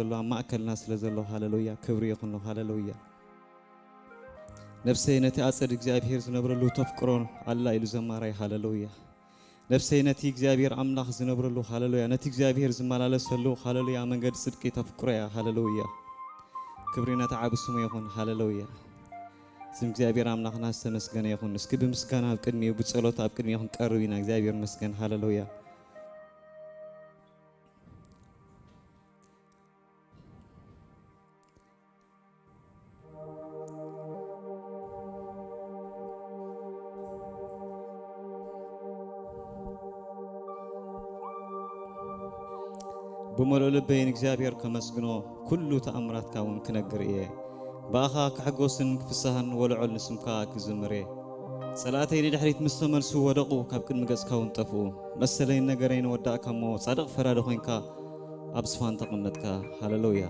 ዘሎ፣ ኣብ ማእከልና ስለ ዘሎ፣ ሃሌሉያ፣ ክብሪ ይኹኖ። ሃሌሉያ። ነፍሰይ ነቲ ኣጸድ እግዚኣብሔር ዝነብረሉ ተፍቅሮ ኣላ ኢሉ ዘማራይ። ሃሌሉያ። ነፍሰይ ነቲ እግዚኣብሔር ኣምላኽ ዝነብረሉ፣ ሃሌሉያ፣ ነቲ እግዚኣብሔር ዝመላለሰሉ፣ ሃሌሉያ፣ መንገዲ ጽድቂ ተፍቅሮ እያ። ሃሌሉያ። ክብሪ ነቲ ዓቢ ስሙ ይኹን። ሃሌሉያ። ስም እግዚኣብሔር ኣምላኽና ዝተመስገነ ይኹን። እስኪ ብምስጋና ኣብ ቅድሚኡ፣ ብጸሎት ኣብ ቅድሚኡ ክንቀርብ ኢና። እግዚኣብሔር ይመስገን። ሃሌሉያ። ብመልኦ ልበይ ንእግዚኣብሔር ከመስግኖ፣ ኩሉ ተኣምራትካ እውን ክነግር እየ። ብኣኻ ክሕጎስን ክፍስሃን ወልዖል ንስምካ ክዝምር እየ። ጸላእተይ ንድሕሪት ምስ ተመልሱ ወደቑ፣ ካብ ቅድሚ ገጽካ እውን ጠፍኡ። መሰለይን ነገረይን ወዳእካ እሞ፣ ጻድቕ ፈራዲ ኾይንካ ኣብ ዝፋን ተቐመጥካ። ሃሌሉያ።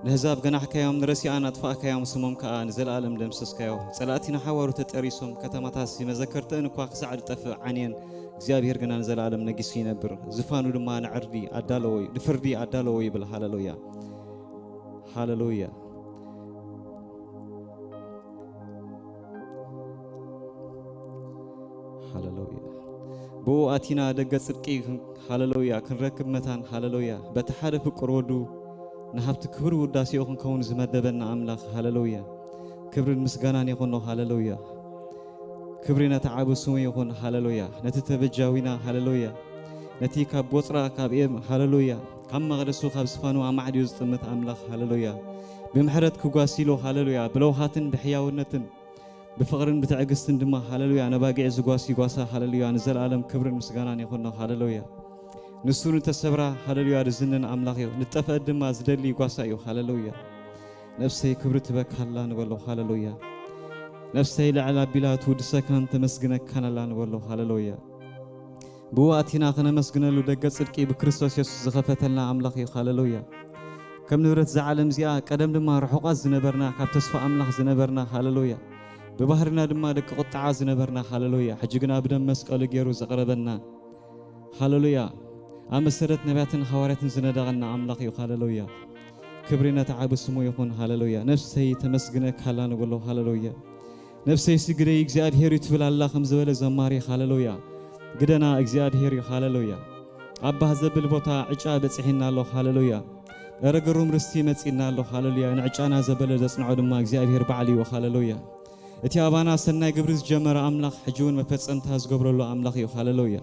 ነህዛብ ገናሕካዮም፣ ንረሲኣን ኣጥፋእካዮም፣ ስሞም ከኣ ንዘለኣለም ደምሰስካዮ። ጸላእቲ ንሓዋሩ ተጠሪሶም፣ ከተማታትሲ መዘከርተእን እኳ ክሳዕ ዝጠፍእ ዓንየን፣ እግዚኣብሔር ግና ንዘለኣለም ነጊሱ ይነብር። ዝፋኑ ድማ ንዕርዲ ኣዳለዎ፣ ንፍርዲ ኣዳለዎ ይብል። ሃሌሉያ። ሃሌሉያ። ሃሌሉያ። ብኡ ኣቲና ደገ ጽድቂ ክን-፣ ሃሌሉያ፣ ክንረክብ መታን። ሃሌሉያ። በቲ ሓደ ፍቁር ወዱ ንሃብቲ ክብሪ ውዳሴኡ ክንከውን ዝመደበና ኣምላኽ። ሃሌሉያ። ክብርን ምስጋናን ይኹኖ። ሃሌሉያ። ክብሪ ነቲ ዓቢ ስሙ ይኹን። ሃሌሉያ። ነቲ ተበጃዊና። ሃሌሉያ። ነቲ ካብ ቦጽራ፣ ካብ ኤም፣ ሃሌሉያ፣ ካብ መቕደሱ፣ ካብ ዝፋኑ ኣማዕድዩ ዝጥምት ኣምላኽ። ሃሌሉያ። ብምሕረት ክጓስ ኢሉ። ሃሌሉያ። ብለውሃትን ብሕያውነትን ብፍቕርን ብትዕግስትን ድማ፣ ሃሌሉያ፣ ነባጊዕ ዝጓሲ ጓሳ። ሃሌሉያ። ንዘለኣለም ክብርን ምስጋናን ይኹኖ። ሃሌሉያ። ንሱ ንተሰብራ፣ ሃሌሉያ፣ ዝዝንን ኣምላኽ እዩ። ንጠፍአት ድማ ዝደሊ ጓሳ እዩ። ሃሌሉያ። ነፍሰይ ክብሪ ትበካላ ንበሎ። ሃሌሉያ። ነፍሰይ ልዕል ኣቢላ ትውድሰካን ተመስግነካን ኣላ ንበሎ። ሃሌሉያ። ብኡ ኣቲና ከነመስግነሉ ደገ ጽድቂ ብክርስቶስ የሱስ ዝኸፈተልና ኣምላኽ እዩ። ሃሌሉያ። ከም ንብረት እዛ ዓለም እዚኣ ቀደም ድማ ርሑቓት ዝነበርና፣ ካብ ተስፋ ኣምላኽ ዝነበርና፣ ሃሌሉያ፣ ብባህርና ድማ ደቂ ቁጥዓ ዝነበርና፣ ሃሌሉያ፣ ሕጂ ግና ብደም መስቀሉ ገይሩ ዘቕረበና፣ ሃሌሉያ፣ ኣብ መሰረት ነቢያትን ሃዋርያትን ዝነደቐና ኣምላኽ እዩ። ሃሌሉያ። ክብሪ ነቲ ዓቢ ስሙ ይኹን። ሃሌሉያ። ነፍሰይ ተመስግነካ ኣላ ንበሎ። ሃሌሉያ። ነፍሰይሲ ግደይ እግዚኣብሔር እዩ ትብል ኣላ ከም ዝበለ ዘማሪ። ሃሌሉያ። ግደና እግዚኣብሔር እዩ። ሃሌሉያ። ኣብ ባህ ዘብል ቦታ ዕጫ በጺሒና ኣሎ። ሃሌሉያ። እረ ግሩም ርስቲ መጺእና ኣሎ። ሃሌሉያ። ንዕጫና ዘበለ ዘጽንዖ ድማ እግዚኣብሔር ባዕሉ እዩ። ሃሌሉያ። እቲ ኣባና ሰናይ ግብሪ ዝጀመረ ኣምላኽ ሕጂ እውን መፈጸምታ ዝገብረሉ ኣምላኽ እዩ። ሃሌሉያ።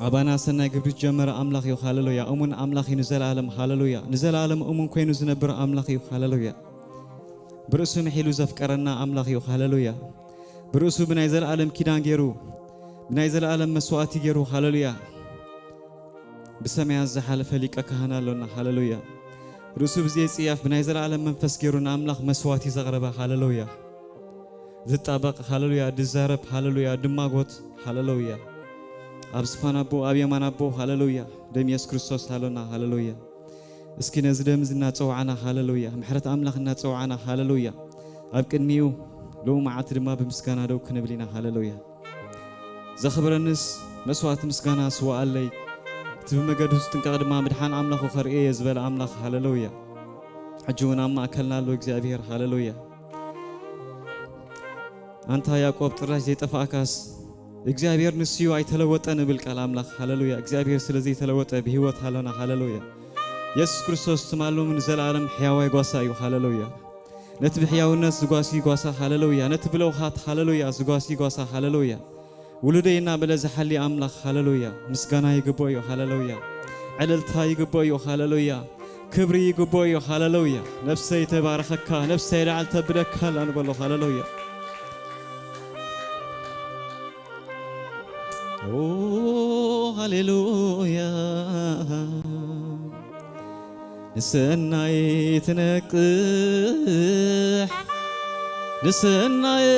ኣባና ሰናይ ግብሪ ዝጀመረ ኣምላኽ እዩ። ሃሌሉያ። እሙን ኣምላኽ እዩ ንዘለኣለም። ሃሌሉያ። ንዘለኣለም እሙን ኮይኑ ዝነብር ኣምላኽ እዩ። ሃሌሉያ። ብርእሱ ምሒሉ ዘፍቀረና ኣምላኽ እዩ። ሃሌሉያ። ብርእሱ ብናይ ዘለኣለም ኪዳን ገይሩ፣ ብናይ ዘለኣለም መስዋእቲ ገይሩ፣ ሃሌሉያ፣ ብሰማያት ዝሓለፈ ሊቀ ካህን ኣሎና። ሃሌሉያ። ርእሱ ብዘይ ጽያፍ ብናይ ዘለኣለም መንፈስ ገይሩ ንኣምላኽ መስዋእቲ ዘቕረበ። ሃሌሉያ። ዝጣበቕ፣ ሃሌሉያ፣ ዝዛረብ፣ ሃሌሉያ፣ ድማጎት፣ ሃሌሉያ፣ ኣብ ዝፋን ኣቦ፣ ኣብ የማን ኣቦ። ሃሌሉያ። ደም የሱስ ክርስቶስ ኣሎና። ሃሌሉያ። እስኪ ነዚ ደም እዚ እናጸዋዕና፣ ሃሌሉያ፣ ምሕረት ኣምላኽ እናጸዋዕና፣ ሃሌሉያ፣ ኣብ ቅድሚኡ ሎሚ መዓልቲ ድማ ብምስጋና ደው ክንብል ኢና። ሃሌሉያ። ዘኽብረንስ መስዋእቲ ምስጋና ስዋኣለይ፣ እቲ ብመገዱ ዝጥንቀቕ ድማ ምድሓን ኣምላኹ ከርእየ እየ ዝበለ ኣምላኽ። ሃሌሉያ። ሕጂ እውን ኣብ ማእከልና ኣሎ እግዚኣብሔር። ሃሌሉያ። ኣንታ ያዕቆብ ጥራይ ዘይጠፋእካስ እግዚኣብሔር ንሱ እዩ ኣይተለወጠን እብል ቃል ኣምላኽ። ሃሌሉያ። እግዚኣብሔር ስለ ዘይተለወጠ ብህይወት ኣለና። ሃሌሉያ። የሱስ ክርስቶስ ትማሉም ንዘለኣለም ሕያዋይ ጓሳ እዩ። ሃሌሉያ። ነቲ ብሕያውነት ዝጓሲ ጓሳ። ሃሌሉያ። ነቲ ብለውሃት። ሃሌሉያ። ዝጓሲ ጓሳ። ሃሌሉያ። ውሉደይ እናበለ ዝሓሊ ኣምላኽ። ሃሌሉያ። ምስጋና ይግብኦ እዩ። ሃሌሉያ። ዕልልታ ይግብኦ እዩ። ሃሌሉያ። ክብሪ ይግብኦ እዩ። ሃሌሉያ። ነፍሰይ ተባረኸካ፣ ነፍሰይ ላዕል ተብለካ ኣላ ንበሎ። ሃሌሉያ። ኦ ሃሌሉያ። ንሰናይ ትነቅሕ፣ ንሰናይ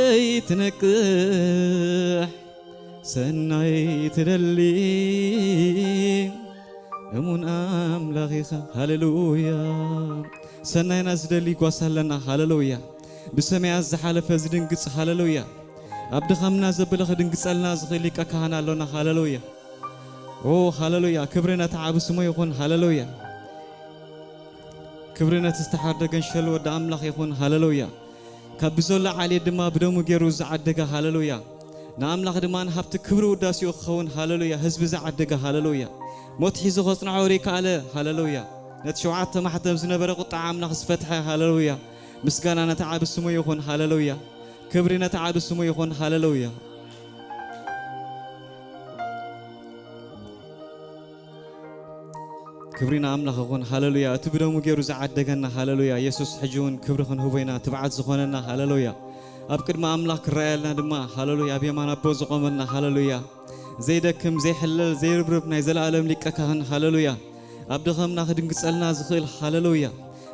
ትነቅሕ፣ ሰናይ ትደሊ እሙን ኣምላኽ ኢኻ። ሃሌሉያ። ሰናይና ዝደሊ ጓሳ ኣለና። ሃሌሉያ። ብሰማያት ዝሓለፈ ዝድንግጽ። ሃሌሉያ። ኣብ ድኻምና ዘበለ ክድንግጸልና ዝኽእል ሊቀ ካህን ኣሎና። ሃሌሉያ። ኦ ሃሌሉያ፣ ክብሪ ነቲ ዓቢ ስሙ ይኹን። ሃሌሉያ፣ ክብሪ ነቲ ዝተሓርደ ገንሸል ወዲ ኣምላኽ ይኹን። ሃሌሉያ፣ ካብ ብዘሎ ዓሌት ድማ ብደሙ ገይሩ ዝዓደገ። ሃሌሉያ፣ ንኣምላኽ ድማ ንሃብቲ ክብሪ ውዳሴኡ ክኸውን። ሃሌሉያ፣ ህዝቢ ዝዓደገ። ሃሌሉያ፣ ሞት ሒዙ ከጽንዖ ዘይከኣለ። ሃሌሉያ፣ ነቲ ሸውዓተ ማሕተም ዝነበረ ቁጣ ኣምላኽ ዝፈትሐ። ሃሌሉያ፣ ምስጋና ነቲ ዓቢ ስሙ ይኹን። ሃሌሉያ፣ ክብሪ ነቲ ዓቢ ስሙ ይኹን። ሃሌሉያ፣ ክብሪ ንኣምላኽ ይኹን። ሃሌሉያ፣ እቲ ብደሙ ገይሩ ዝዓደገና። ሃሌሉያ፣ የሱስ ሕጂ እውን ክብሪ ክንህቦ ኢና። ትብዓት ዝኾነና። ሃሌሉያ፣ ኣብ ቅድሚ ኣምላኽ ክረኣየልና ድማ። ሃሌሉያ፣ ኣብ የማን ኣቦ ዝቖመልና። ሃሌሉያ፣ ዘይደክም፣ ዘይሕለል፣ ዘይርብርብ ናይ ዘለኣለም ሊቀ ካህን። ሃሌሉያ፣ ኣብ ድኸምና ክድንግጸልና ዝኽእል። ሃሌሉያ፣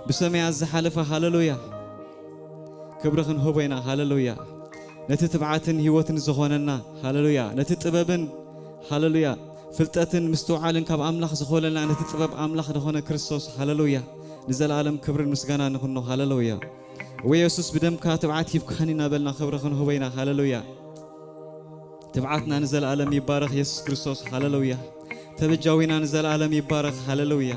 ብሰማያት ዝሓለፈ። ሃሌሉያ፣ ክብሪ ክንህቦ ኢና። ሃሌሉያ፣ ነቲ ትብዓትን ህይወትን ዝኾነና። ሃሌሉያ፣ ነቲ ጥበብን፣ ሃሌሉያ፣ ፍልጠትን ምስትውዓልን ካብ ኣምላኽ ዝኾነና፣ ነቲ ጥበብ ኣምላኽ ዝኾነ ክርስቶስ። ሃሌሉያ፣ ንዘለኣለም ክብርን ምስጋና ንኹኖ። ሃሌሉያ፣ እወ የሱስ፣ ብደምካ ትብዓት ሂብካኒ እናበልና ክብሪ ክንህቦ ኢና። ሃሌሉያ፣ ትብዓትና ንዘለኣለም ይባረኽ። የሱስ ክርስቶስ፣ ሃሌሉያ፣ ተበጃዊና ንዘለኣለም ይባረኽ። ሃሌሉያ፣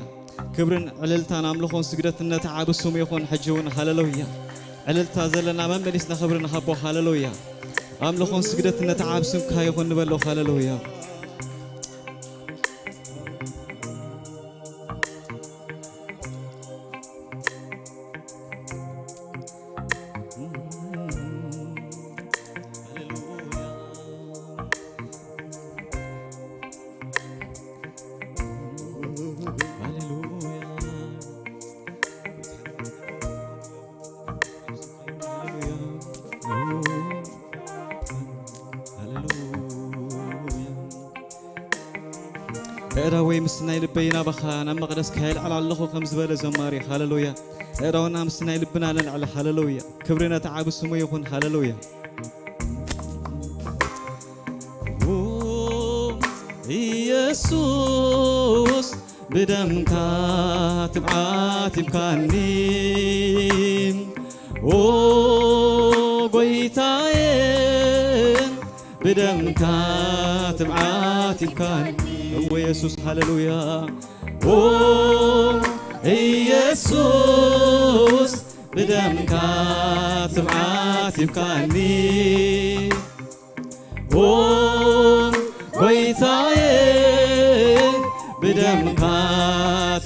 ክብርን ዕልልታን ኣምልኾን ስግደትን ነቲ ዓቢ ስሙ ይኹን። ሕጂ እውን ሃሌሉያ፣ ዕልልታ ዘለና መመሊስና ክብሪ ንሃቦ። ሃሌሉያ፣ ኣምልኾን ስግደትን ነቲ ዓቢ ስምካ ይኹን ንበሎ። ሃሌሉያ። ኣእዳወይ ምስ ናይ ልበይ ናባኻ ናብ መቕደስካ የልዕል ኣለኹ ከም ዝበለ ዘማሪ። ሃሌሉያ። ኣእዳውና ምስ ናይ ልብና ነልዕል። ሃሌሉያ። ክብሪ ነቲ ዓቢ ስሙ ይኹን። ሃሌሉያ። ኦ ኢየሱስ፣ ብደምካ ትብዓት ሂብካኒ። ኦ ጎይታየ፣ ብደምካ ትብዓት ሂብካኒ። እወ የሱስ፣ ሃሌሉያ። ኦ ኢየሱስ፣ ብደምካ ትብዓት ሂብካኒ። ኦ ጎይታየ፣ ብደምካ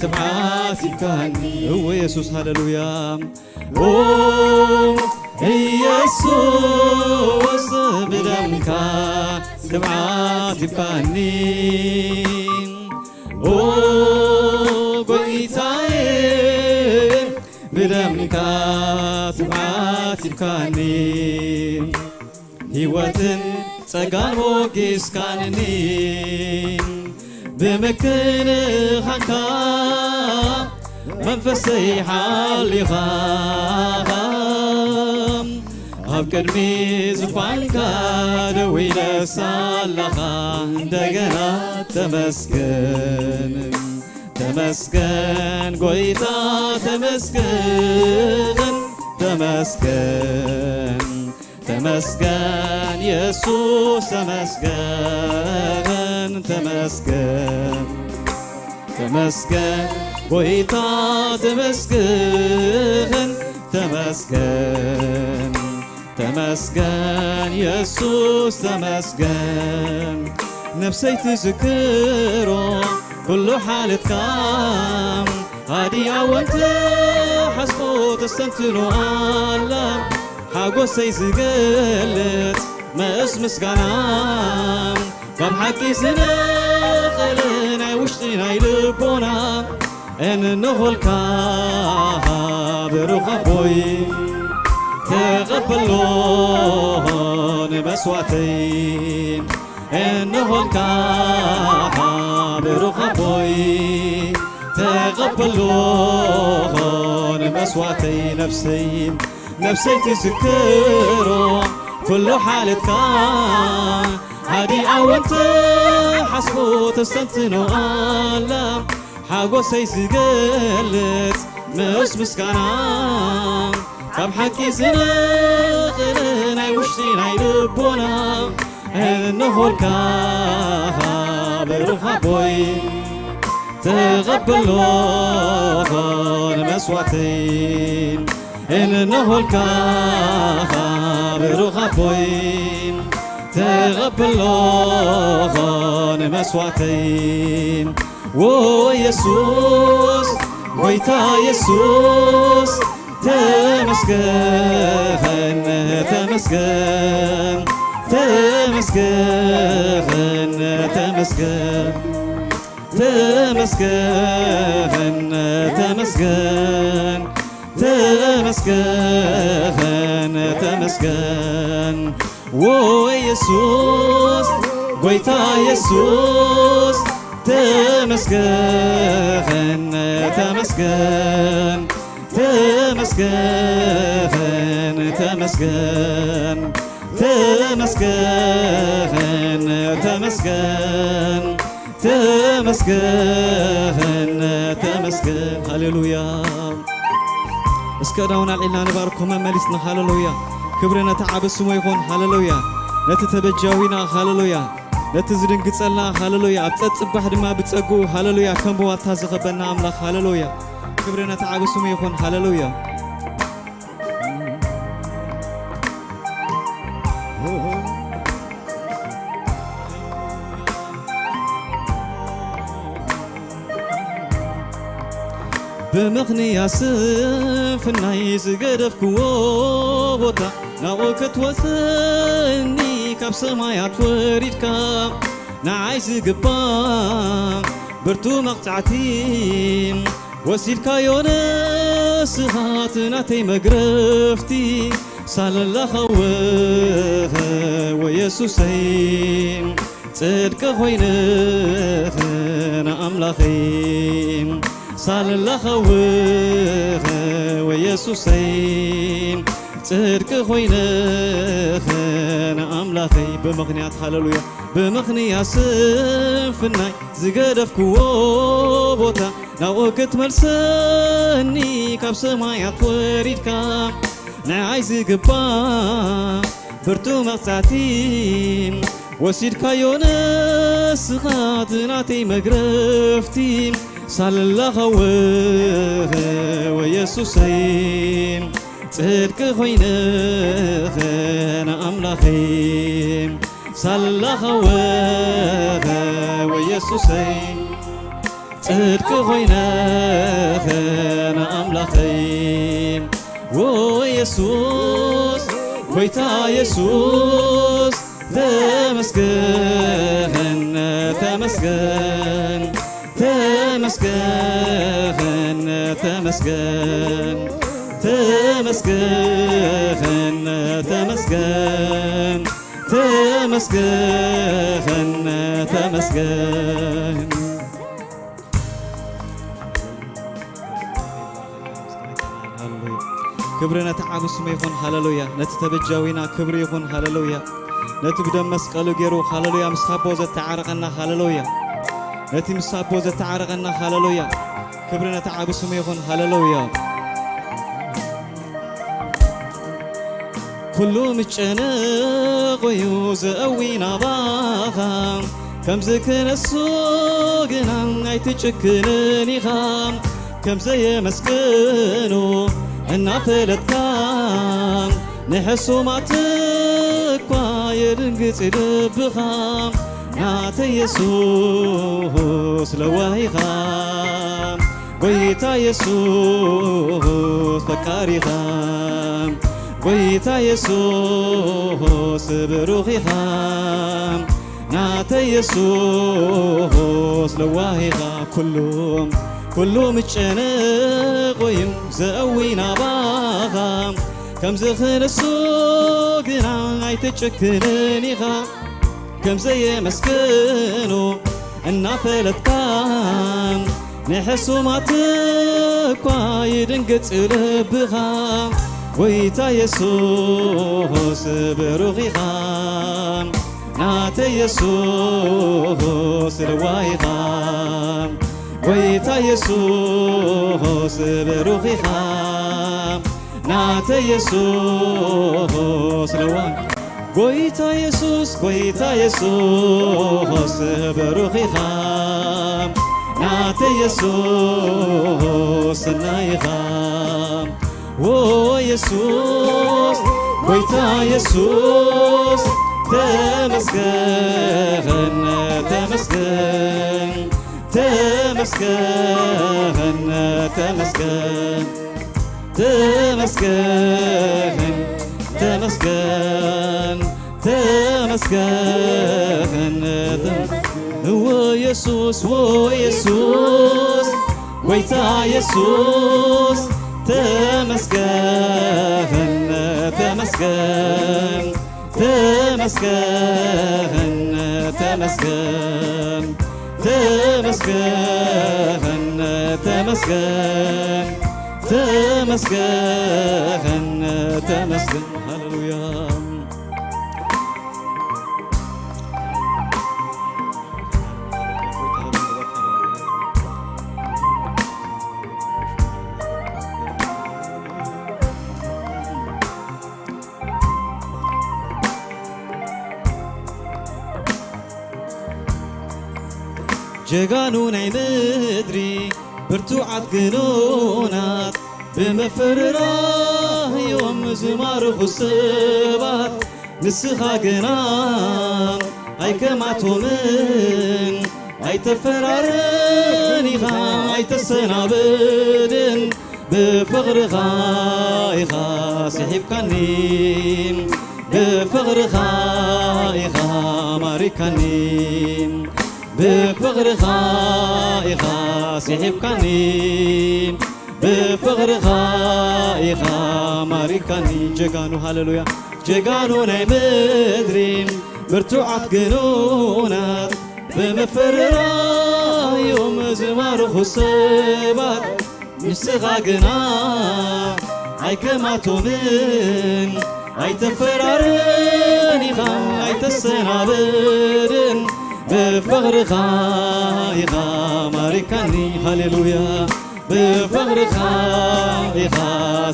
ትብዓት ሂብካኒ። እወ የሱስ፣ ሃሌሉያ። ኦ ኢየሱስ፣ ብደምካ ትብዓት ሂብካኒ። ኦ ጎይታየ፣ ብደምካ ትብዓት ሂብካኒ። ህይወትን ጸጋን ሞጊስካንኒ፣ ብምክንኻንካ መንፈሰይ ሓሊኻ። ኣብ ቅድሚ ዝፋንካ ደው ኢለስ ኣለኻ። እንደገና ተመስገን፣ ተመስገን ጎይታ፣ ተመስገን፣ ተመስገን፣ ተመስገን የሱስ፣ ተመስገን፣ ተመስገን፣ ተመስገን ጎይታ፣ ተመስገን፣ ተመስገን፣ ተመስገን የሱስ፣ ተመስገን። ነፍሰይ ትዝክሮ ኩሉ ሓልፍካ፣ ሃዲኣ ወንተ ሓስቦ ተስተንትኖ ኣላ። ሓጎሰይ ዝገልጽ መእስ ምስጋና፣ ካብ ሓቂ ዝነቐለ ናይ ውሽጢ ናይ ልቦና፣ እንሆልካ ብሩኽ ኣቦይ፣ ተቐበሎ ንመስዋዕተይ። እንሆልካ ብሩኽ ኣቦይ፣ ተቐበሎ ንመስዋዕተይ። ነፍሰይ፣ ነፍሰይ ትዝክሮ ኩሉ ሓለፍካ፣ ሃዲኣ ወንተ ሓስቦ ተስተንትኖ ኣላ። ሓጎሰይ ዝገልጽ ምስ ምስጋና፣ ካብ ሓቂ ዝነቐለ ናይ ውሽጢ ናይ ልቦና፣ እንሆልካ ብሩኽ ኣቦይ ተቐበሎ ኾን መስዋዕተይ እንሆልካ ብሩኽ ኣቦይ ተቐበሎ ኾን መስዋዕተይ ዎ የሱስ ጎይታ የሱስ ተመስገን ተመስገን ተመስገን ተመስገን ተመስገን ተመስገን ተመስገን ተመስገን ዎ የሱስ ጎይታ የሱስ ተመስገን ተመስገን ተመስገን ተመስገን ተመስገን ተመስገን ተመስገን ተመስገን ሃሌሉያ። እስከ ዳውን ኣልዒልና ንባርኮ መመሊስና ሃሌሉያ። ክብሪ ነቲ ዓቢ ስሙ ይኹን ሃሌሉያ። ነቲ ተበጃዊና ሃሌሉያ። ነቲ ዝድንግጸልና ሃሌሉያ። ኣብ ጸጽባሕ ድማ ብጸግኡ ሃሌሉያ። ከም ብዋልታ ዝኸበና ኣምላኽ ሃሌሉያ። ክብሪ ነቲ ዓቢ ስሙ ይኹን ሃሌሉያ። ብምኽንያት ስንፍናይ ዝገደፍክዎ ቦታ ናብኡ ክትወስደኒ ካብ ሰማያት ወሪድካ ንዓይ ዝግባእ ብርቱ መቕጻዕቲ ወሲድካዮ ንስኻ እቲ ናተይ መግረፍቲ ሳልላኻ ወየሱሰይ ጽድቂ ኮይንኽ ንኣምላኸይ ሳልላኻ ወየሱሰይ ጽድቂ ኮይንኽ ንኣምላኸይ ብምኽንያት ሃሌሉያ ብምኽንያት ስንፍናይ ዝገደፍክዎ ቦታ ናብኡ ክትመልሰኒ ካብ ሰማያት ወሪድካ ንዓይ ዝግባእ ብርቱ መቕጻዕቲ ወሲድካዮ ንስኻ እቲ ናተይ መግረፍቲ ሳልላኻ ወየሱሰይ ጽድቂ ኮይንኽ ንኣምላኸይ ሳልላኻ ወየሱሰይ ጽድቂ ኮይንኽ ንኣምላኸይ ዎ የሱስ ጎይታ የሱስ ተመስገን ተመስገን ተመስገን ተመስገን ተመስገን ተመስገን ተመስገን ተመስገን ክብሪ ነቲ ዓቢ ስሙ ይኹን ሃሌሉያ። ነቲ ተበጃዊና ክብሪ ይኹን ሃሌሉያ። ነቲ ብደም መስቀሉ ገይሩ ሃሌሉያ ምስ ኣቦ ዘተዓረቐና ሃሌሉያ። ነቲ ምስ ኣቦ ዘተዓረቐና ሃሌሉያ። ክብሪ ነቲ ዓቢ ስሙ ይኹን ሃሌሉያ። ኩሉ ምጨነቕ እዩ ዘእዊ ናባኻ ከምዚ ክነሱ ግና ኣይትጭክንን ኢኻ ከም ዘየመስግኑ እናፈለጥካ ንሕሱማት እኳ የድንግጽ ልብኻ ናተ የሱስ ለዋሂኻ ጎይታ የሱስ ፈቃሪኻ ጎይታ የሱስ ብሩኺኻ ናተ የሱስ ለዋሂኻ ኩሉ ኩሉ ምጨነቕ እዩ ዘእዊ ናባኻ ከምዚ ክንሱ ግና ኣይትጭክንን ኢኻ ከም ዘየመስግኑ እናፈለጥካ ንሕሱማት እኳ ይድንግጽ ልብኻ ጎይታ የሱስ ብሩኽ ኢኻ ናተ የሱስ ለዋህ ኢኻ ጎይታ የሱስ ብሩኽ ኢኻ ናተ የሱስ ለዋህ ጎይታ የሱስ ጎይታ የሱስ ብሩኽ ኢኻ ናተ የሱስ ሰናይ ኢኻ። ዎ የሱስ፣ ጎይታ የሱስ፣ ተመስገን፣ ተመስገን፣ ተመስገን፣ ተመስገን፣ ተመስገን፣ ተመስገን፣ ተመስገን፣ ዎ የሱስ፣ ዎ የሱስ፣ ጎይታ የሱስ፣ ተመስገን፣ ተመስገን፣ ተመስገን፣ ተመስገን፣ ተመስገን፣ ተመስገን፣ ተመስገን፣ ተመስገን። ሃሌሉያ። ጀጋኑ ናይ ምድሪ ብርቱዓት ግኑናት፣ ብምፍርራህ እዮም ዝማርኹ ሰባት። ንስኻ ግና ኣይከማቶምን ኣይተፈራርን ኢኻ ኣይተሰናብድን። ብፍቕርኻ ኢኻ ስሒብካኒ፣ ብፍቕርኻ ኢኻ ማሪካኒ፣ ብፍቕርኻ ኢኻ ስሒብካኒ፣ ብፍቕርኻ ኢኻ ማሪካኒ። ጀጋኑ ሃሌሉያ፣ ጀጋኑ ናይ ምድሪ ብርቱዓት ግኑናት፣ ብምፍርራህ እዮም ዝማርኹ ሰባት። ንስኻ ግና ኣይከማቶምን ኣይተፈራርን ኢኻ ኣይተሰናብድን። ብፍቕርኻ ኢኻ ማሪካኒ። ሃሌሉያ። ብፍቕርኻ ኢኻ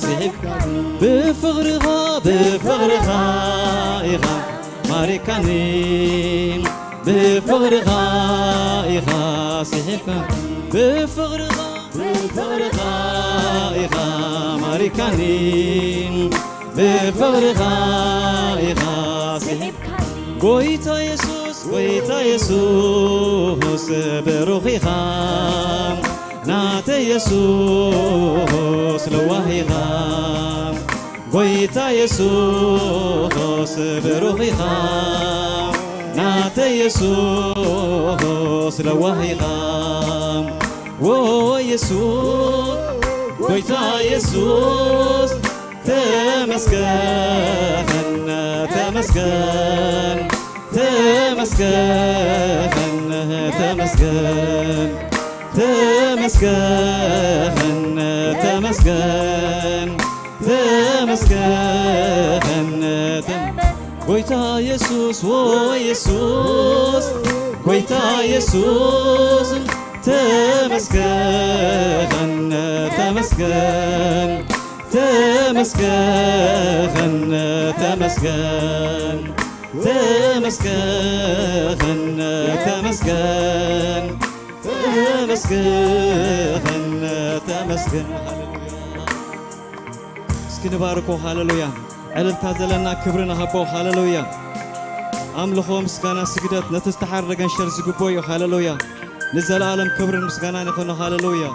ስሒብካኒ። ብፍቕርኻ፣ ብፍቕርኻ ኢኻ ማሪካኒ። ብፍቕርኻ ኢኻ ስሒብካ። ብፍቕርኻ፣ ብፍቕርኻ ኢኻ ማሪካኒ። ብፍቕርኻ ኢኻ ስሒብካ። ጎይታ የሱስ፣ ጎይታ የሱስ ብሩኽ ኢኻ። ናተ የሱስ ለዋህ ኢኻ። ጎይታ የሱስ ብሩኽ ኢኻ። ናተ የሱስ ለዋህ ኢኻ። ዎ የሱስ፣ ጎይታ የሱስ፣ ተመስገን፣ ተመስገን፣ ተመስገን፣ ተመስገን፣ ተመስገን፣ ተመስገን፣ ተመስገን፣ ተመ-፣ ጎይታ የሱስ፣ ዎ የሱስ፣ ጎይታ የሱስ፣ ተመስገን፣ ተመስገን፣ ተመስገን፣ ተመስገን፣ ተመስገን፣ ተመስገን፣ ተመስገን፣ ተመስገን። ሃሌሉያ። እስኪ ንባርኮ። ሃሌሉያ። ዕልልታ ዘለና ክብሪ ንሃቦ። ሃሌሉያ። ኣምልኾ፣ ምስጋና፣ ስግደት ነቲ ዝተሓረደ ገንሸል ዝግቦ እዩ። ሃሌሉያ። ንዘለኣለም ክብርን ምስጋናን ይኹኖ። ሃሌሉያ።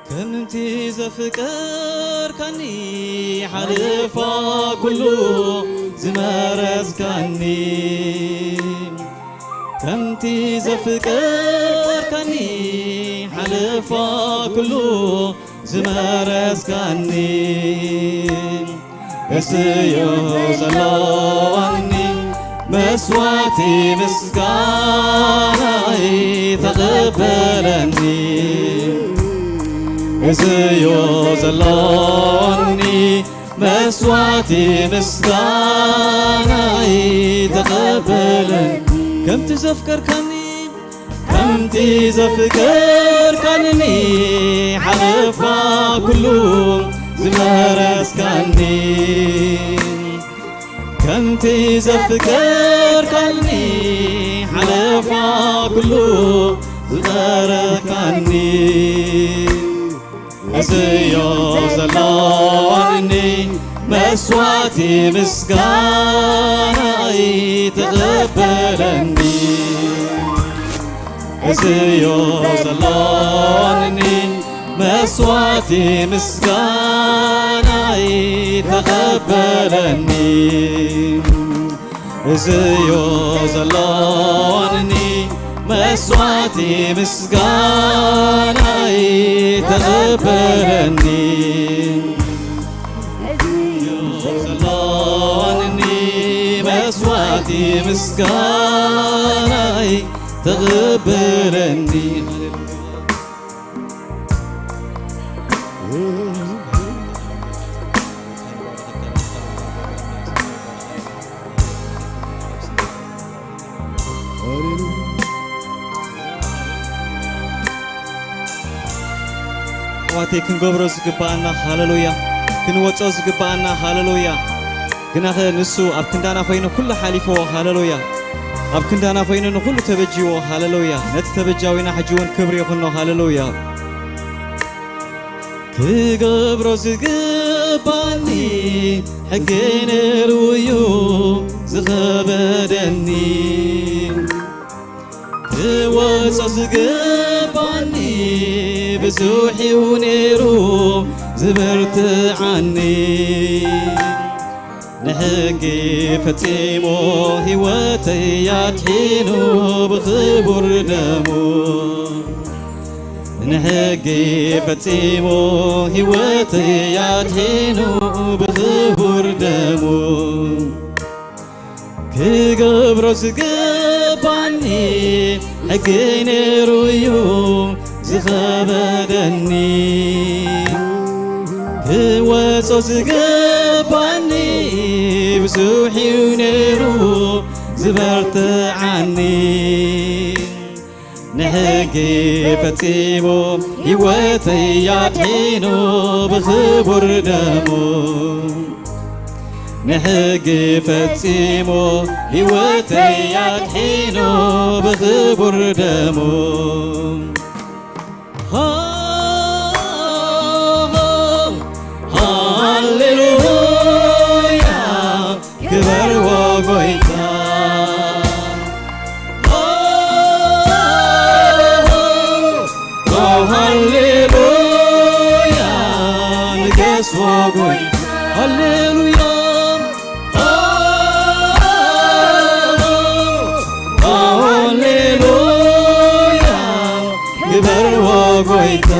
ከምቲ ዘፍቀርካኒ ሓለፋ ኩሉ ዝመረጽካኒ፣ ከምቲ ዘፍቀርካኒ ሓለፋ ኩሉ ዝመረጽካኒ፣ እስዩ ዘለዋኒ መስዋዕቲ ምስጋናይ ተቐበለኒ። እዝዮ ዘሎኒ መስዋዕቲ ምስጋናይ ተቐበለኒ። ከምቲ ዘፍቀርካኒ ከምቲ ዘፍቀርካኒ ሓለፋ ኩሉ ዝመረጽካኒ። ከምቲ ዘፍቀርካኒ ሓለፋ ኩሉ ዝመረጽካኒ። እዝዮ ዘሎኒ መስዋዕቲ ምስጋናይ ተቐበለኒ። እዝዮ ዘሎኒ መስዋዕቲ ምስጋናይ ተቐበለኒ። እዝዮ ዘሎኒ መስዋዕቲ ምስጋናይ ተቐበለኒ። እዝዮ ዘሎኒ መስዋዕቲ ምስጋናይ ተቐበለኒ። ኣሕዋተይ ክንገብሮ ዝግባኣና ሃለሉያ፣ ክንወጾ ዝግባኣና ሃለሉያ። ግናኸ ንሱ ኣብ ክንዳና ኮይኑ ኩሉ ሓሊፍዎ ሃለሉያ። ኣብ ክንዳና ኮይኑ ንኹሉ ተበጅዎ ሃለሉያ። ነቲ ተበጃዊና ሕጂ እውን ክብሪ ይኹኖ ሃለሉያ። ክገብሮ ዝግባኒ ሕጊ ነይሩ እዩ ዝኸበደኒ። ክወጾ ዝግባኒ ብዙሕ እዩ ነይሩ ዝበርትዓኒ። ንሕጊ ፈጺሙ ህይወተይ ኣድሒኑ ብኽቡር ደሙ። ንሕጊ ፈጺሙ ህይወተይ ኣድሒኑ ብኽቡር ደሙ። ክገብሮ ዝግባኒ ሕጊ ነይሩ እዩ ዝኸበደኒ። ክወጾ ዝግባኒ ብዙሕ እዩ ነይሩ ዝበርትዓኒ። ንሕጊ ፈጺሙ ህይወተይ ኣድሒኑ ብኽቡር ደሙ። ንሕጊ ፈጺሙ ህይወተይ ኣድሒኑ ብኽቡር ደሙ። ሃሌሉያ ክበርዎ ጎይታ። ሃሌሉያ ንገስዎ ጎይታ። ሃሌሉያ ሃሌሉያ ክበርዎ ጎይታ።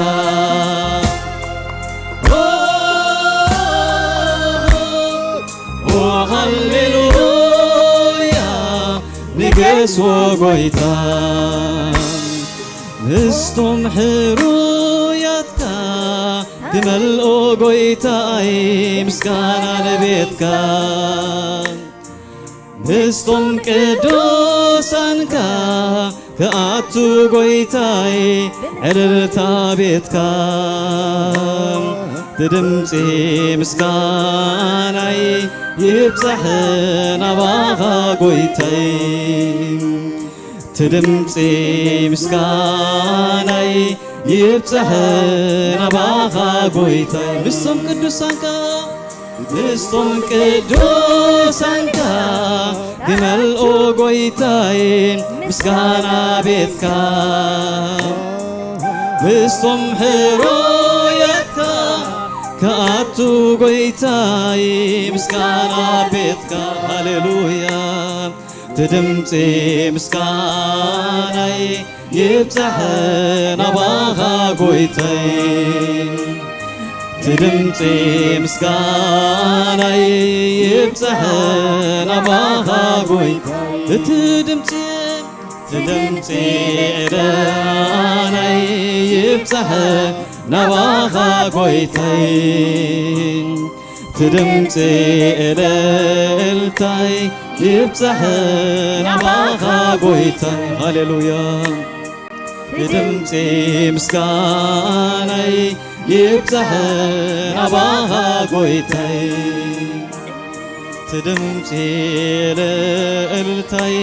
ሃሌሉያ ንገስዎ ጎይታ። ምስቶም ሕሩያትካ ክመልኦ ጎይታይ ምስጋና ንቤትካ። ምስቶም ቅዱሳንካ ክኣቱ ጎይታይ ዕልልታ ቤትካ። እቲ ድምፂ ምስጋናይ ይብፃሕ ናባኻ ጎይታይ። እቲ ድምፂ ምስጋናይ ይብፃሕ ናባኻ ጎይታይ። ምስቶም ቅዱሳንካ ምስቶም ቅዱሳንካ ክመልኦ ጎይታይ ምስጋና ቤትካ። ምስቶም ሕሩያትካ ክኣቱ ጎይታይ ምስጋና ቤትካ። ሃሌሉያ እቲ ድምፂ ምስጋናይ ይብፃሕ ናባኻ ጎይታይ። እቲ ድምፂ ምስጋናይ ይብፃሕ ናባኻ ጎይታይ። እቲ ድምፂ እቲ ድምፂ ዕለናይ ይብፃሕ ናባኻ ጎይታይ። እቲ ድምፂ እልልታይ ይብፃሕ ናባኻ ጎይታይ። ሃሌሉያ። እቲ ድምፂ ምስጋናይ ይብፃሕ ናባኻ ጎይታይ። እቲ ድምፂ እልልታይ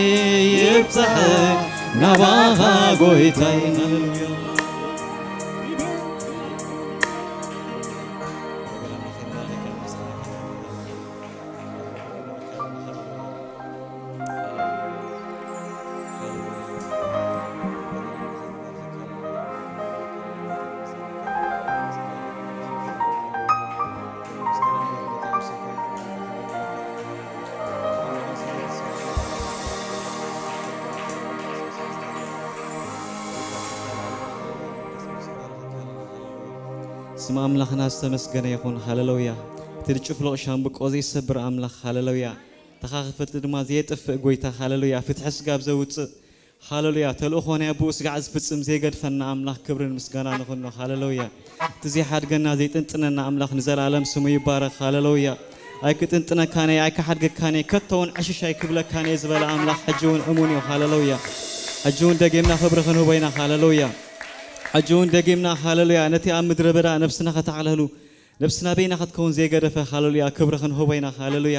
ይብፃሕ ናባኻ ጎይታይ። ሃሌሉያ። ስም ኣምላኽና ዝተመስገነ ይኹን። ሃሌሉያ። እቲ ንጭፍሎቕ ሻምብቆ ዘይሰብር ኣምላኽ። ሃሌሉያ። ተኻኸፈልቲ ድማ ዘየጥፍእ ጎይታ። ሃሌሉያ። ፍትሒ ስጋብ ዘውፅእ። ሃሌሉያ። ተልእኾ ናይ ኣቦኡ ስጋዕ ዝፍጽም ዘይገድፈና ኣምላኽ ክብርን ምስጋናን ይኹኖ። ሃሌሉያ። እቲ ዘይሓድገና ዘይጥንጥነና ኣምላኽ ንዘለኣለም ስሙ ይባረኽ። ሃሌሉያ። ኣይክጥንጥነካን እየ፣ ኣይክሓድገካን እየ፣ ከቶ እውን ዕሽሽ ኣይክብለካን እየ ዝበለ ኣምላኽ ሕጂ እውን እሙን እዩ። ሃሌሉያ። ሕጂ እውን ደጊምና ክብሪ ክንህቦ ኢና። ሃሌሉያ። ሕጂ እውን ደጊምና ሃሌሉያ። ነቲ ኣብ ምድረ በዳ ነብስና ከተዕለሉ ነብስና በይና ክትከውን ዘይገደፈ። ሃሌሉያ። ክብሪ ክንህቦ ኢና። ሃሌሉያ።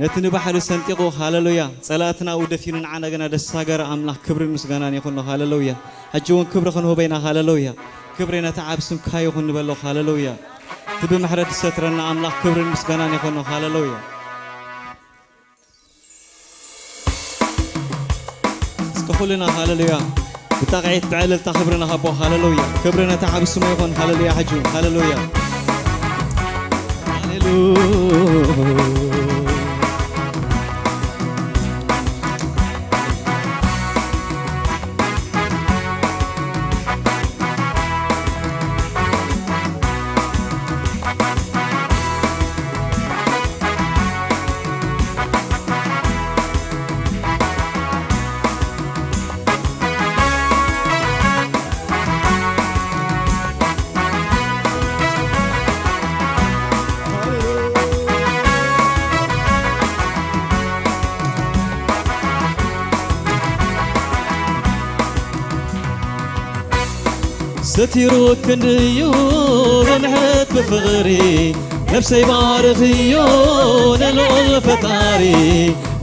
ነቲ ንባሕሪ ሰንጢቑ። ሃሌሉያ። ጸላእትና ኣብኡ ደፊኑ ንዓና ግና ደሳገረ ኣምላኽ ክብርን ምስጋናን ይኹኖ። ሃሌሉያ። ሕጂ እውን ክብሪ ክንህቦ ኢና። ሃሌሉያ። ክብሪ ነቲ ዓብ ስምካ ይኹን ንበሎ። ሃሌሉያ። እቲ ብምሕረት ዝሰትረና ኣምላኽ ክብርን ምስጋናን ይኹኖ። ሃሌሉያ። እስከ ኩልና ሃሌሉያ ብጣቕዒት ብዕልልታ ክብሪ ንሃቦ። ሃሌሉያ። ክብሪ ነቲ ዓቢ ስሙ ይኹን። ሃሌሉያ። ሕጂ ሃሌሉያ። ሃሌሉያ። ሰቲሩ ክንድዩ ብምሕረት ብፍቕሪ ነፍሰይ ባርኽዮ ንልዑል ፈጣሪ፣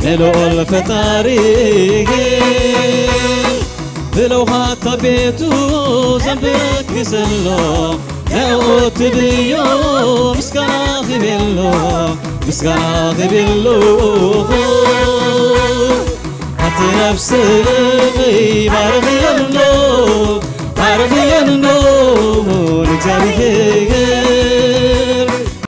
ንልዑል ፈጣሪ። ብለውሃት ኣብ ቤቱ ዘንበኪ ዘሎ ንዕኡ ትብዮ ምስጋና ክቤሎ፣ ምስጋና ክቤሎ። ኣቲ ነፍሰይ ባርኽዮ ኣሎ፣ ባርኽዮ ኣሎ ንእግዚኣብሔር።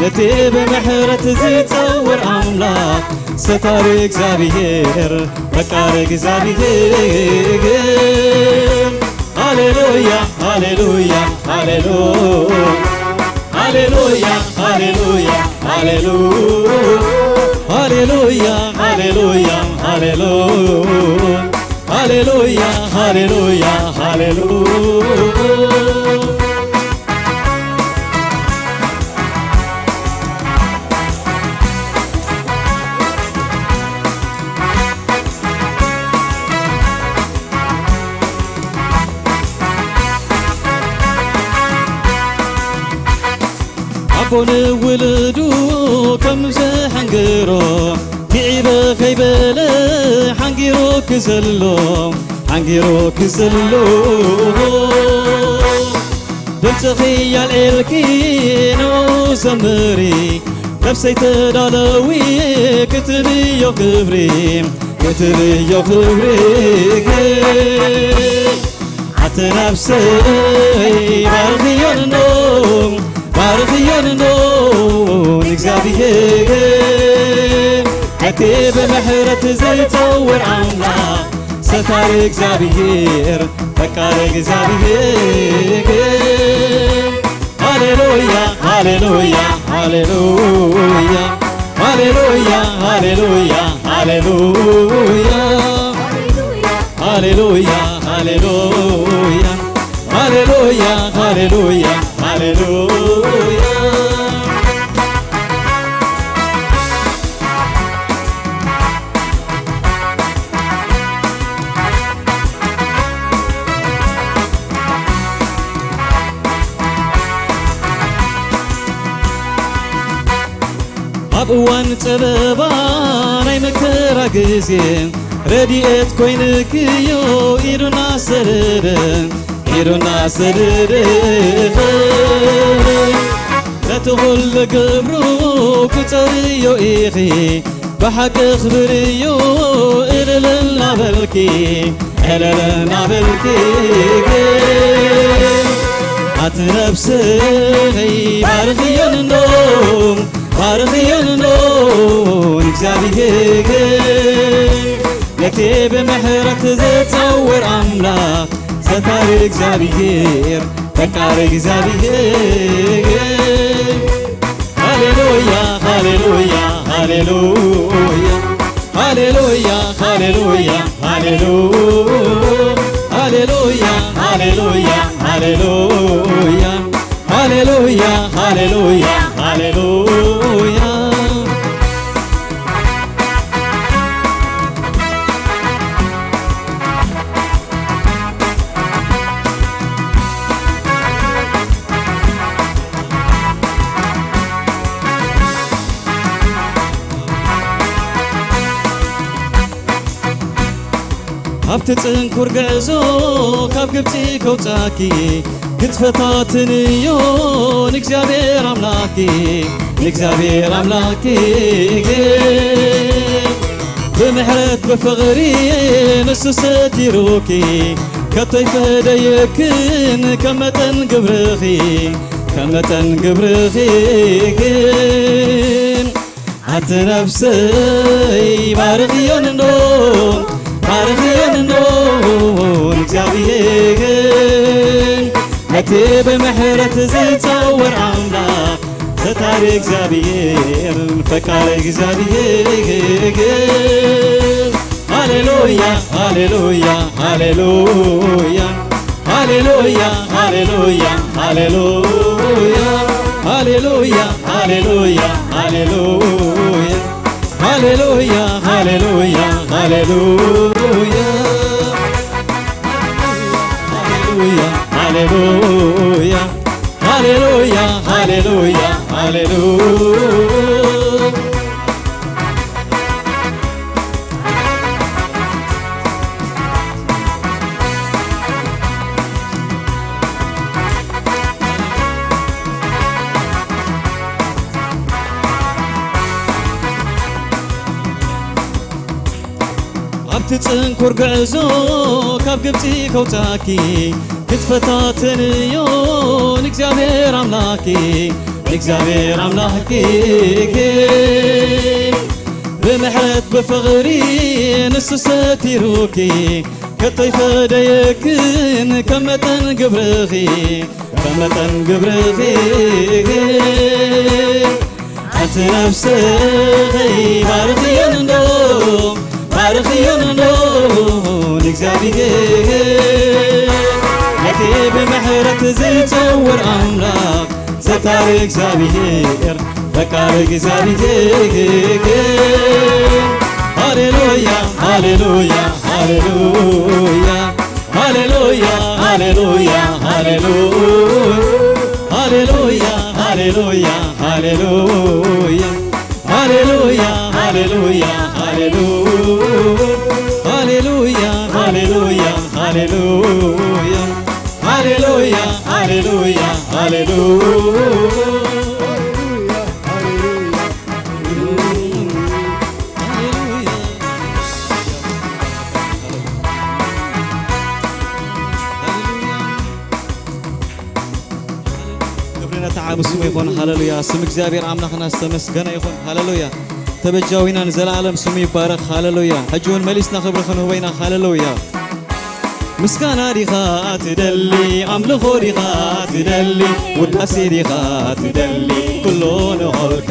ነቲ ብምሕረት ዝጸውር ኣምላኽ ሰታሪ እግዚኣብሔር፣ ፈቃሪ እግዚኣብሔር። ሃሌሉያ፣ ሃሌሉያ፣ ሃሌሉያ። ሃሌሉያ፣ ሃሌሉያ፣ ሃሌሉያ። ሃሌሉያ፣ ሃሌሉያ፣ ሃሌሉያ። ሃሌሉያ፣ ሃሌሉያ፣ ሃሌሉያ። ኣቦ ንውሉዱ ከም ዘሐንግሮ፣ ኪዒበ ከይበለ ሓንጊሩ ክዘሎ፣ ሓንጊሩ ክዘሎ። ድምፅኺ ያልኤልኪ ንኡ ዘምሪ፣ ነፍሰይ ተዳለዊ ክትብዮ ክብሪ፣ ክትብዮ ክብሪ። ኣቲ ነፍሰይ ባርኽዮ እንዶ፣ ባርኽዮ እንዶ ንእግዚኣብሔር። እቲ ብምሕረት ዝጸውር ኣምላኽ ሰታሪ እግዚኣብሔር፣ ፈቃሪ እግዚኣብሔር። ሃሌሉያ፣ ሃሌሉያ፣ ሃሌሉያ። ሃሌሉያ፣ ሃሌሉያ፣ ሃሌሉያ። ሃሌሉያ፣ ሃሌሉያ፣ ሃሌሉያ፣ ሃሌሉያ፣ ሃሌሉያ። ኣብ እዋን ጸበባ ናይ መከራ ግዜ ረድኤት ኮይንክዮ ኢዱና ሰደደ፣ ኢዱና ሰደደ። ነቲ ኩሉ ግብሩ ክጸርዮ ኢኺ ብሓቂ ኣኽብርዮ እልል እናበልኪ፣ እልል እናበልኪ። ኣቲ ነፍሰይ ባርኽዮ እንዶ፣ ባርኽዮ እንዶ ንእግዚኣብሔር። ነቲ ብምሕረት ዝጸውር ኣምላኽ ሰታሪ እግዚኣብሔር፣ ፈቃሪ እግዚኣብሔር። ሃሌሉያ፣ ሃሌሉያ፣ ሃሌሉያ፣ ሃሌሉያ፣ ሃሌሉያ፣ ሃሌሉያ፣ ሃሌሉያ፣ ሃሌሉያ፣ ሃሌሉያ፣ ሃሌሉያ፣ ሃሌሉያ፣ ሃሌሉያ። ኣብቲ ጽንኩር ጉዕዞ ካብ ግብጺ ከውጻኪ ክትፈታትንዮ ንእግዚኣብሔር ኣምላኪ፣ ንእግዚኣብሔር ኣምላኪ። ብምሕረት ብፍቕሪ ንሱ ሰቲሩኪ፣ ከቶ ይፈደየክን ከም መጠን ግብርኺ፣ ከም መጠን ግብርኺ። ግን ኣቲ ነፍሰይ ባርኽዮ እንዶ፣ ባርኽዮ እንዶ ንእግዚኣብሔር። ነቲ ብምሕረት ዝጸውር ኣምላኽ ሰታሪ እግዚኣብሔር፣ ፈቃሪ እግዚኣብሔር። ሃሌሉያ፣ ሃሌሉያ፣ ሃሌሉያ፣ ሃሌሉያ፣ ሃሌሉያ፣ ሃሌሉያ፣ ሃሌሉያ፣ ሃሌሉያ፣ ሃሌሉያ፣ ሃሌሉያ፣ ሃሌሉያ፣ ሃሌሉያ፣ ሃሌሉያ፣ ሃሌሉያ፣ ሃሌሉያ፣ ሃሌሉያ። ኣብቲ ጽንኩር ጉዕዞ ካብ ግብጺ ከውጻኪ ክትፈታተንዮ ንእግዚኣብሔር ኣምላኪ፣ ንእግዚኣብሔር ኣምላኪ። ብምሕረት ብፍቕሪ ንሱ ሰቲሩኪ፣ ከቶ ይፈደየክን ከም መጠን ግብርኺ፣ ከም መጠን ግብርኺ። ኣንቲ ነፍሰይ ባርኽዮ እንዶ፣ ባርኽዮ እንዶ ንእግዚኣብሔር። ነቲ ብምሕረት ዝጸውር ኣምላኽ ሰታሪ እግዚኣብሔር፣ ፈቃሪ እግዚኣብሔር። ሃሌሉያ፣ ሃሌሉያ፣ ሃሌሉያ። ሃሌሉያ፣ ሃሌሉያ፣ ሃሌሉያ። ሃሌሉያ፣ ሃሌሉያ፣ ሃሌሉያ። ሃሌሉያ፣ ሃሌሉያ፣ ሃሌሉያ። ሃሌሉያ፣ ሃሌሉያ፣ ሃሌሉያ። ሃሌሉያ፣ ሃሌሉያ፣ ሃሌሉያ። ክብሪ ነቲ ዓቢ ስሙ ይኹን። ሃሌሉያ። ስም እግዚኣብሔር ኣምላኽና ዝተመስገነ ይኹን። ሃሌሉያ። ተበጃዊና ንዘለኣለም ስሙ ይባረኽ። ሃሌሉያ። ሕጂ እውን መሊስና ክብሪ ክንህቦ ኢና። ሃሌሉያ። ምስጋና ዲኻ ትደሊ፣ ኣምልኾ ዲኻ ትደሊ፣ ውዳሴ ዲኻ ትደሊ፣ ኩሉ ንኾልካ።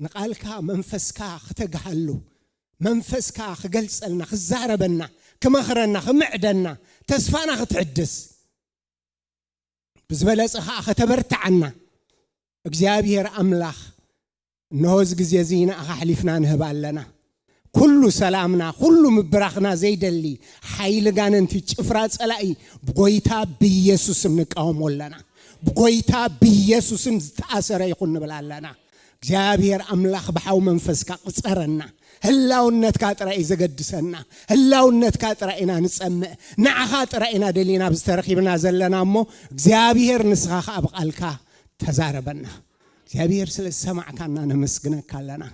ንቓልካ መንፈስካ ክተግሃሉ፣ መንፈስካ ክገልጸልና፣ ክዛረበና፣ ክመኽረና፣ ክምዕደና፣ ተስፋና ክትሕድስ፣ ብዝበለጸ ኸኣ ከተበርትዓና እግዚኣብሔር ኣምላኽ፣ እንሆ እዚ ግዜ እዚ ንኣኻ ኣሕሊፍና ንህብ ኣለና። ኩሉ ሰላምና፣ ኩሉ ምብራኽና ዘይደሊ ሓይሊ ጋነንቲ፣ ጭፍራ ጸላኢ ብጎይታ ብኢየሱስም ንቃወሞ ኣለና። ብጎይታ ብኢየሱስም ዝተኣሰረ ይኹን ንብል ኣለና። እግዚኣብሔር ኣምላኽ ብሓው መንፈስካ ቅጸረና። ህላውነትካ ጥራይ እዩ ዘገድሰና። ህላውነትካ ጥራይ ኢና ንጸምእ። ንዓኻ ጥራይ ኢና ደሊና ኣብዚ ተረኺብና ዘለና እሞ፣ እግዚኣብሔር ንስኻ ኸኣ ብቓልካ ተዛረበና። እግዚኣብሔር ስለ ዝሰማዕካና ነመስግነካ ኣለና።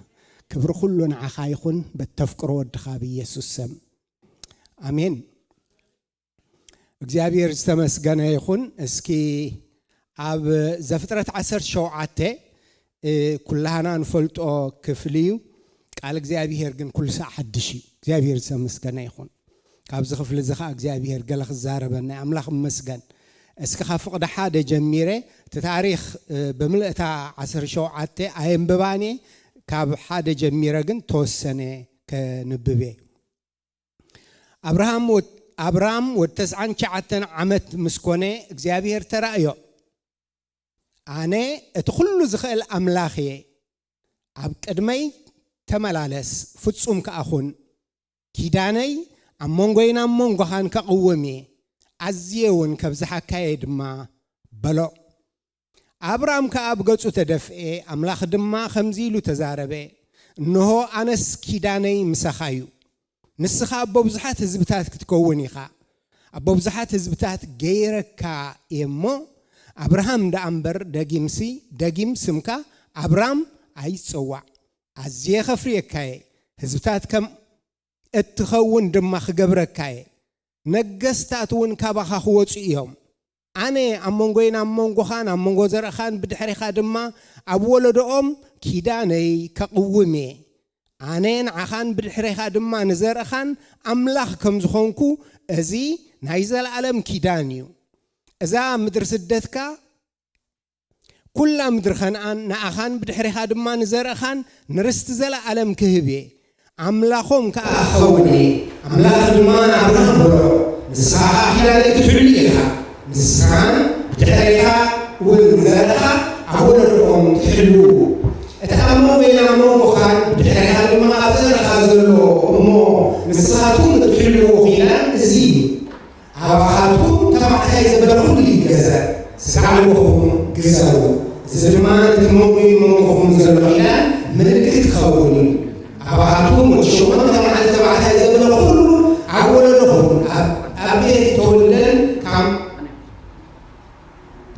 ክብሪ ኩሉ ንዓኻ ይኹን፣ በተፍቅሮ ወድኻ ብኢየሱስ ስም። ኣሜን። እግዚኣብሔር ዝተመስገነ ይኹን። እስኪ ኣብ ዘፍጥረት ዓሰርተ ሸውዓተ፣ እ፣ ኩላህና ንፈልጦ ክፍሊ እዩ። ቃል እግዚኣብሔር ግን ኩሉ ሳዕ ሓድሽ እዩ። እግዚኣብሔር ዝተመስገነ ይኹን። ካብዚ ክፍሊ እዚ ኸዓ እግዚኣብሔር ገለ ክዛረበና እዩ። ኣምላኽ ይመስገን። እስኪ ካብ ፍቕዲ ሓደ ጀሚረ፣ እቲ ታሪኽ፣ እ፣ ብምልእታ ዓሰርተ ሸውዓተ ኣየንብባን እየ። ካብ ሓደ ጀሚረ ግን ተወሰነ ከንብብ እየ። ኣብርሃም ወድ-፣ ኣብራም ወድ ተስዓን ትሽዓተን ዓመት ምስ ኮነ እግዚኣብሔር ተራእዮ። ኣነ እቲ ኩሉ ዝኽእል ኣምላኽ እየ። ኣብ ቅድመይ ተመላለስ፣ ፍጹም ከኣ ኩን። ኪዳነይ ኣብ መንጎይን ኣብ መንጎኻን ከቕውም እየ። ኣዝየ እውን ከብዝሓካ እየ ድማ በሎ። ኣብራም ከኣ ኣብ ገጹ ተደፍኤ፣ ኣምላኽ ድማ ከምዚ ኢሉ ተዛረበ፣ እንሆ ኣነስ ኪዳነይ ምሳኻ እዩ። ንስኻ ኣቦ ብዙሓት ህዝብታት ክትከውን ኢኻ። ኣቦ ብዙሓት ህዝብታት ገይረካ እየ እሞ፣ ኣብርሃም ደኣ እምበር ደጊምሲ፣ ደጊም ስምካ ኣብራም ኣይትጸዋዕ። ኣዝየ ኸፍርየካ እየ። ህዝብታት ከም እትኸውን ድማ ክገብረካ እየ። ነገስታት እውን ካባኻ ክወጹ እዮም። ኣነ ኣብ መንጎይን ኣብ መንጎኻን ኣብ መንጎ ዘርእኻን ብድሕሬኻ ድማ ኣብ ወለዶኦም ኪዳነይ ከቕውም እየ። ኣነ ንዓኻን ብድሕሬኻ ድማ ንዘርእኻን ኣምላኽ ከም ዝኾንኩ፣ እዚ ናይ ዘለኣለም ኪዳን እዩ። እዛ ምድሪ ስደትካ፣ ኩላ ምድሪ ከነኣን ንኣኻን ብድሕሬኻ ድማ ንዘርእኻን ንርስቲ ዘለኣለም ክህብ እየ። ኣምላኾም ከኣ ክኸውን እየ። ኣምላኽ ድማ ንኣብርሃም በሎ፣ ንስኻ ኸኣ ኪዳነይ ክትሕሉ ኢኻ። ንስኻን ብድሕሬኻ እውን ንዘርእኻ ኣብ ወለዶኦም ትሕልዉ። እቲ ኣብ መንጎይን ኣብ መንጎኻን ብድሕሬኻ ድማ ኣብ ዘርእኻ ዘሎ እሞ ንስኻትኩም እትሕልዎ ኪዳን እዚ እዩ። ኣባኻትኩም ተባዕታይ ዘበለ ኩሉ ይገዘር፣ ስጋ ኣልቦኹም ግዘሩ። እዚ ድማ ነቲ መንጎይን መንጎኹም ዘሎ ኪዳን ምልክት ክኸውን እዩ። ኣባኻትኩም ወዲ ሸሞንተ መዓልቲ ተባዕታይ ዘበለ ኩሉ ኣብ ወለዶኹም፣ ኣብ፣ ኣብ ቤት ተወልደን ካብ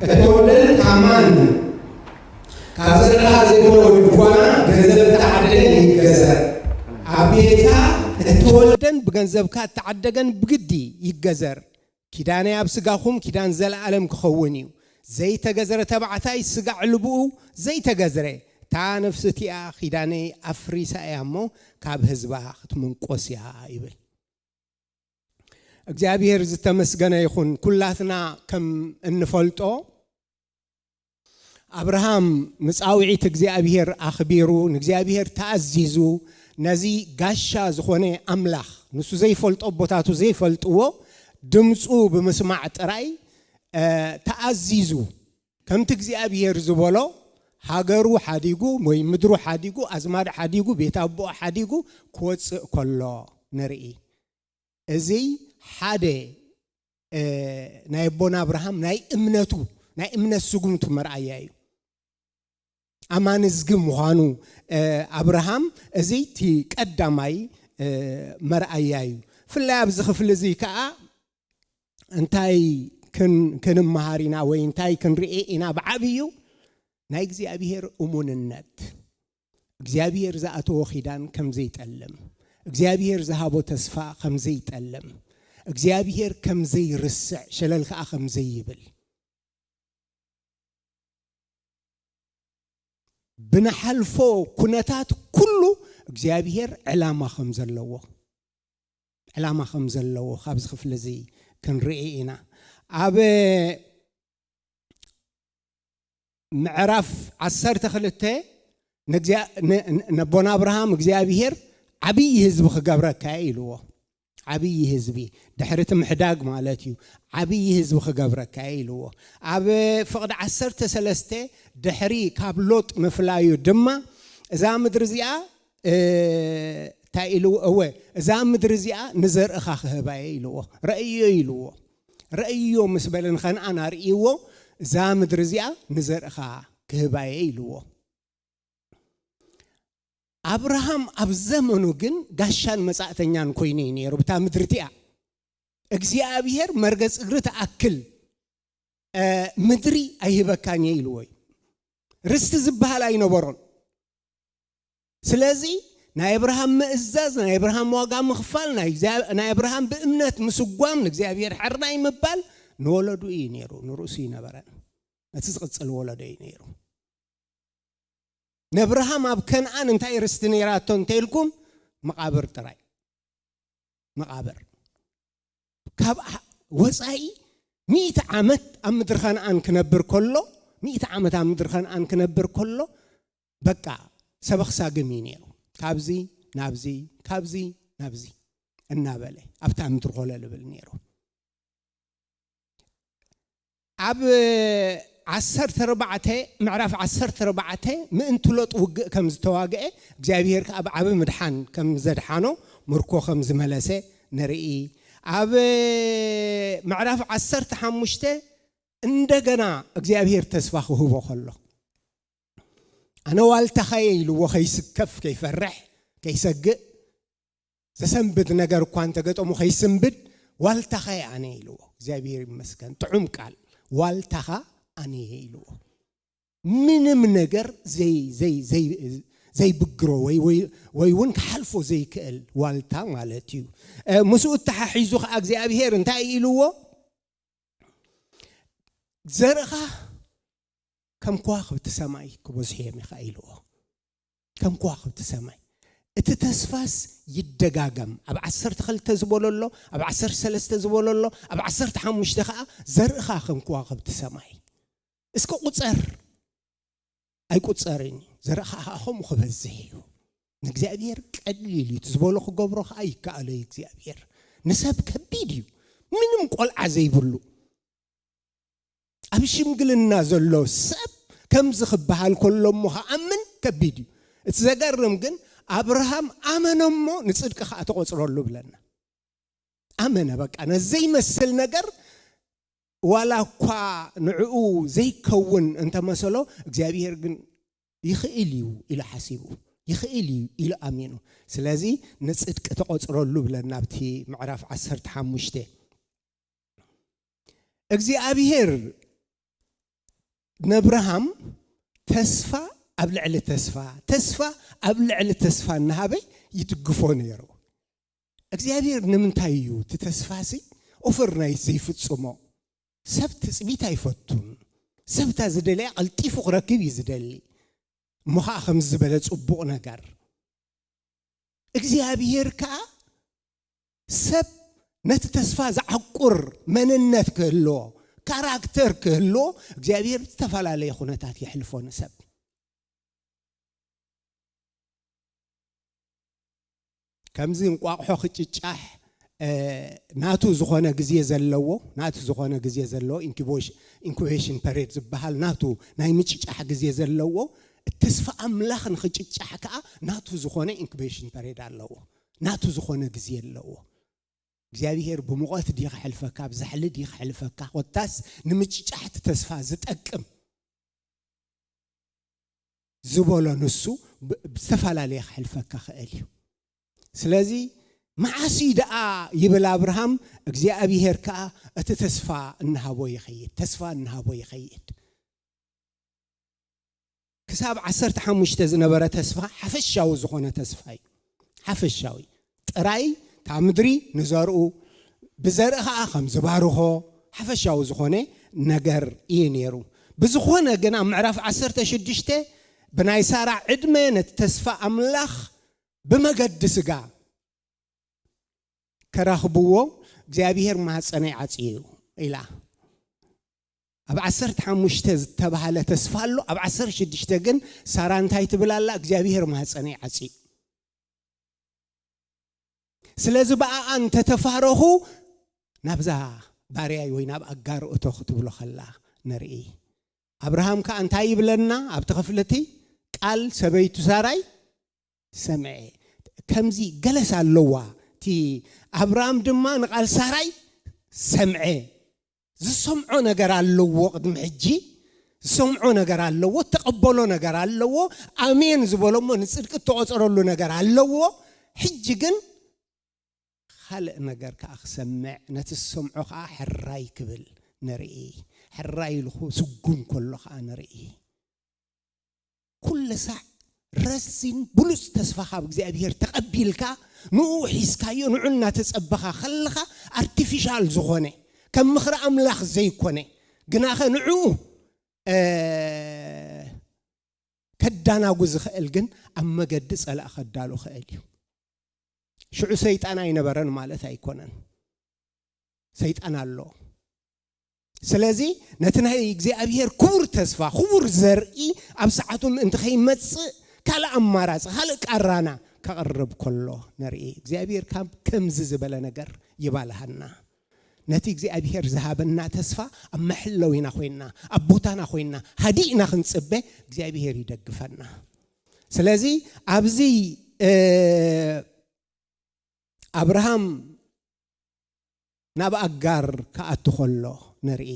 እተወልደን ካብ ማንም፣ ካብ ዘርእኻ ዘይኮነ ወዲ ጓና ገንዘብ እተዓደገን ይገዘር። ኣብ ቤትካ እተወልደን ብገንዘብካ እተዓደገን ብግዲ ይገዘር። ኪዳነይ ኣብ ስጋኹም ኪዳን ዘለኣለም ክኸውን እዩ። ዘይተገዝረ ተባዕታይ ስጋ ዕልብኡ ዘይተገዝረ፣ እታ ነፍሲ እቲኣ ኪዳነይ ኣፍሪሳ እያ እሞ፣ ካብ ህዝባ ክትምንቆስ እያ ይብል። እግዚኣብሔር ዝተመስገነ ይኹን። ኩላትና ከም እንፈልጦ፣ ኣብርሃም ንጻውዒት እግዚኣብሔር ኣኽቢሩ፣ ንእግዚኣብሔር ተኣዚዙ፣ ነዚ ጋሻ ዝኾነ ኣምላኽ፣ ንሱ ዘይፈልጦ፣ ኣቦታቱ ዘይፈልጥዎ፣ ድምፁ ብምስማዕ ጥራይ፣ እ፣ ተኣዚዙ። ከምቲ እግዚኣብሔር ዝበሎ፣ ሃገሩ ሓዲጉ ወይ ምድሩ ሓዲጉ፣ ኣዝማዱ ሓዲጉ፣ ቤት ኣቦኡ ሓዲጉ ክወፅእ ከሎ ንርኢ። እዚ ሓደ፣ እ፣ ናይ ኣቦና ኣብርሃም ናይ እምነቱ፣ ናይ እምነት ስጉምቱ መርኣያ እዩ። ኣማኒ ዝግ ምዃኑ፣ እ፣ ኣብርሃም እዚ እቲ ቀዳማይ፣ እ፣ መርኣያ እዩ። ብፍላይ ኣብዚ ክፍሊ እዚ ከኣ እንታይ ክን-፣ ክንመሃር ኢና ወይ እንታይ ክንርኢ ኢና? ብዓብዩ ናይ እግዚኣብሔር እሙንነት። እግዚኣብሔር ዝኣተዎ ኪዳን ከም ዘይጠልም፣ እግዚኣብሔር ዝሃቦ ተስፋ ከም ዘይጠልም፣ እግዚኣብሔር ከም ዘይርስዕ፣ ሸለል ከኣ ከም ዘይብል። ብንሓልፎ ኩነታት ኩሉ እግዚኣብሔር ዕላማ ከም ዘለዎ፣ ዕላማ ከም ዘለዎ ካብዚ ክፍሊ እዚ ክንርኢ ኢና። ኣብ ምዕራፍ ዓሰርተ ክልተ ነቦና ኣብርሃም እግዚኣብሔር ዓብዪ ህዝቢ ክገብረካ እየ ኢልዎ። ዓብዪ ህዝቢ፣ ድሕሪ እቲ ምሕዳግ ማለት እዩ። ዓብዪ ህዝቢ ክገብረካ እየ ኢልዎ። ኣብ ፍቕዲ ዓሰርተ ሰለስተ ድሕሪ ካብ ሎጥ ምፍላዩ ድማ እዛ ምድሪ እዚኣ እንታይ ኢልዎ? እወ፣ እዛ ምድሪ እዚኣ ንዘርእኻ ክህባየ ኢልዎ። ረእዮ ኢልዎ። ረእዮ ምስ በለ ንኸነኣን ኣርእይዎ፣ እዛ ምድሪ እዚኣ ንዘርእኻ ክህባየ ኢልዎ። ኣብርሃም ኣብ ዘመኑ ግን ጋሻን መጻእተኛን ኮይኑ እዩ ነይሩ። ብታ ምድሪ እቲኣ እግዚኣብሔር መርገጽ እግሪ ትኣክል ምድሪ ኣይህበካን እየ ኢልዎ እዩ። ርስቲ ዝበሃል ኣይነበሮን። ስለዚ ናይ ኣብርሃም ምእዛዝ፣ ናይ ኣብርሃም ዋጋ ምኽፋል፣ ናይ ኣብርሃም ብእምነት ምስጓም፣ ንእግዚኣብሔር ሕራይ ምባል ንወለዱ እዩ ነይሩ፣ ንርእሱ ይነበረን ነቲ ዝቕጽል ወለዶ እዩ ነይሩ። ነብርሃም ኣብ ከነኣን እንታይ ርስቲ ነይራቶ እንተኢልኩም፣ መቓብር ጥራይ። መቓብር ካብ ወፃኢ ሚእቲ ዓመት ኣብ ምድሪ ከነኣን ክነብር ከሎ፣ ሚእቲ ዓመት ኣብ ምድሪ ከነኣን ክነብር ከሎ፣ በቃ ሰበኽ ሳግም እዩ ነይሩ። ካብዚ ናብዚ፣ ካብዚ ናብዚ እናበለ ኣብታ ምድሪ ኮለል ይብል ነይሩ። ኣብ ዓሰርተ ኣርባዕተ፣ ምዕራፍ ዓሰርተ ኣርባዕተ ምእንቲ ሎጥ ውግእ ከም ዝተዋግአ እግዚኣብሔር ከኣ ብዓቢ ምድሓን ከም ዘድሓኖ፣ ምርኮ ከም ዝመለሰ ንርኢ። ኣብ ምዕራፍ ዓሰርተ ሓሙሽተ እንደገና እግዚኣብሔር ተስፋ ክህቦ ከሎ፣ ኣነ ዋልታኻየ ኢልዎ፣ ከይስከፍ፣ ከይፈርሕ፣ ከይሰግእ፣ ዘሰንብድ ነገር እኳ እንተገጠሙ ከይስንብድ ዋልታኻ ኣነ ኢልዎ። እግዚኣብሔር ይመስገን። ጥዑም ቃል። ዋልታኻ ኣነ ኢልዎ። ምንም ነገር ዘይ ዘይ ዘይ ዘይብግሮ ወይ ወይ ወይ እውን ክሓልፎ ዘይክእል ዋልታ ማለት እዩ። ምስኡ እተሓሒዙ ከዓ እግዚኣብሔር እንታይ ኢልዎ? ዘርእኻ ከም ከዋኽብቲ ሰማይ ክበዝሑ እዮም ኢኻ ኢልዎ። ከም ከዋኽብቲ ሰማይ። እቲ ተስፋስ ይደጋገም። ኣብ ዓሰርተ ክልተ ዝበሎ ኣሎ፣ ኣብ ዓሰርተ ሰለስተ ዝበሎ ኣሎ፣ ኣብ ዓሰርተ ሓሙሽተ ከዓ ዘርእኻ ከም ከዋኽብቲ ሰማይ። እስኪ ቁፀር። ኣይቁፀርን እዩ። ዘርእኻ ከዓ ከምኡ ክበዝሕ እዩ። ንእግዚኣብሔር ቀሊል እዩ። እቲ ዝበሎ ክገብሮ ከዓ ይከኣሎ እዩ እግዚኣብሔር። ንሰብ ከቢድ እዩ። ምንም ቆልዓ ዘይብሉ። ኣብ ሽምግልና ዘሎ ሰብ ከምዚ ክበሃል ከሎ እሞ ክኣምን ከቢድ እዩ። እቲ ዘገርም ግን ኣብርሃም ኣመነ እሞ ንጽድቂ ከኣ ተቖጽረሉ ብለና። ኣመነ በቃ ነዚ ዘይመስል ነገር ዋላ እኳ ንዕኡ ዘይከውን እንተመሰሎ እግዚኣብሔር ግን ይኽእል እዩ ኢሉ ሓሲቡ ይኽእል እዩ ኢሉ ኣሚኑ። ስለዚ ንጽድቂ ተቖጽረሉ ብለና ኣብቲ ምዕራፍ ዓሰርተ ሓሙሽተ። እግዚኣብሔር ነብርሃም ተስፋ ኣብ ልዕሊ ተስፋ ተስፋ ኣብ ልዕሊ ተስፋ እናሃበ ይድግፎ ነይሩ። እግዚኣብሔር ንምንታይ እዩ እቲ ተስፋ ሲ ኦቨርናይት ዘይፍጽሞ? ሰብ ትጽቢት ኣይፈቱን። ሰብ እታ ዝደለያ ቀልጢፉ ክረክብ እዩ ዝደሊ። እሞ ኸዓ ከም ዝበለ ጽቡቕ ነገር እግዚኣብሔር ከኣ ሰብ ነቲ ተስፋ ዝዓቁር መንነት ክህልዎ ካራክተር ክህልዎ እግዚኣብሔር ዝተፈላለየ ኩነታት የሕልፎ ንሰብ። ከምዚ እንቋቑሖ ክጭጫሕ ናቱ ዝኾነ ግዜ ዘለዎ ናቱ ዝኾነ ግዜ ዘለዎ ኢንኩቤሽን ፐሬድ ዝበሃል ናቱ ናይ ምጭጫሕ ግዜ ዘለዎ ተስፋ ኣምላኽ ንኽጭጫሕ ከዓ ናቱ ዝኾነ ኢንኩቤሽን ፐሬድ ኣለዎ። ናቱ ዝኾነ ግዜ ኣለዎ። እግዚኣብሔር ብሙቐት ድዩ ክሕልፈካ ብዛሕሊ ድዩ ክሕልፈካ ኮታስ ንምጭጫሕቲ ተስፋ ዝጠቅም ዝበሎ ንሱ ብዝተፈላለየ ክሕልፈካ ክእል እዩ። ስለዚ መዓስ እዩ ደኣ ይብል ኣብርሃም እግዚኣብሔር ከዓ እቲ ተስፋ እናሃቦ ይኸይድ ተስፋ እናሃቦ ይኸይድ። ክሳብ ዓሰርተ ሓሙሽተ ዝነበረ ተስፋ ሓፈሻዊ ዝኾነ ተስፋ እዩ። ሓፈሻዊ ጥራይ እታ ምድሪ ንዘርኡ ብዘርኢ ከዓ ከም ዝባርኾ ሓፈሻዊ ዝኾነ ነገር እዩ ነይሩ። ብዝኾነ ግን ኣብ ምዕራፍ ዓሰርተ ሽዱሽተ ብናይ ሳራ ዕድመ ነቲ ተስፋ ኣምላኽ ብመገዲ ስጋ ከራኽብዎ እግዚኣብሔር ማህፀነይ ዓፅዩ ኢላ። ኣብ ዓሰርተ ሓሙሽተ ዝተባህለ ተስፋ ኣሎ። ኣብ ዓሰርተ ሽዱሽተ ግን ሳራ እንታይ ትብል ኣላ? እግዚኣብሔር ማህፀነይ ዓፅዩ። ስለዚ ብኣኣ እንተተፋረኹ ናብዛ ባርያይ ወይ ናብ ኣጋር እቶ ክትብሎ ከላ ንርኢ። ኣብርሃም ከኣ እንታይ ይብለና ኣብቲ ክፍልቲ? ቃል ሰበይቱ ሳራይ ሰምዐ። ከምዚ ገለስ ኣለዋ። እቲ ኣብርሃም ድማ ንቓል ሳራይ ሰምዐ። ዝሰምዖ ነገር ኣለዎ። ቅድሚ ሕጂ ዝሰምዖ ነገር ኣለዎ፣ እተቐበሎ ነገር ኣለዎ፣ ኣሜን ዝበሎ እሞ ንጽድቂ እተቖጸረሉ ነገር ኣለዎ። ሕጂ ግን ካልእ ነገር ከኣ ክሰምዕ፣ ነቲ ዝሰምዖ ከኣ ሕራይ ክብል ንርኢ። ሕራይ ኢሉ ክስጉም ከሎ ከኣ ንርኢ። ኩሉ ሳዕ ረዚን ብሉጽ ተስፋ ካብ እግዚኣብሔር ተቐቢልካ፣ ንኡ ሒዝካዮ፣ ንኡ እናተጸበኻ ከለኻ፣ ኣርቲፊሻል ዝኾነ፣ ከም ምኽሪ ኣምላኽ ዘይኮነ፣ ግናኸ ንኡ፣ እ፣ ከዳናጉ ዝኽእል ግን ኣብ መገዲ ጸላእ ከዳሉ ክእል እዩ። ሽዑ ሰይጣን ኣይነበረን ማለት ኣይኮነን። ሰይጣን ኣሎ። ስለዚ ነቲ ናይ እግዚኣብሔር ክቡር ተስፋ፣ ክቡር ዘርኢ ኣብ ሰዓቱ ምእንቲ ከይመጽእ ካልእ ኣማራጺ፣ ካልእ ቃራና ከቕርብ ከሎ ንርኢ። እግዚኣብሔር ካብ ከምዚ ዝበለ ነገር ይባልሃና። ነቲ እግዚኣብሔር ዝሃበና ተስፋ ኣብ መሕለዊና ኮይንና፣ ኣብ ቦታና ኮይንና፣ ሃዲእና ክንጽበ እግዚኣብሔር ይደግፈና። ስለዚ ኣብዚ፣ እ፣ ኣብርሃም ናብ ኣጋር ክኣቱ ከሎ ንርኢ።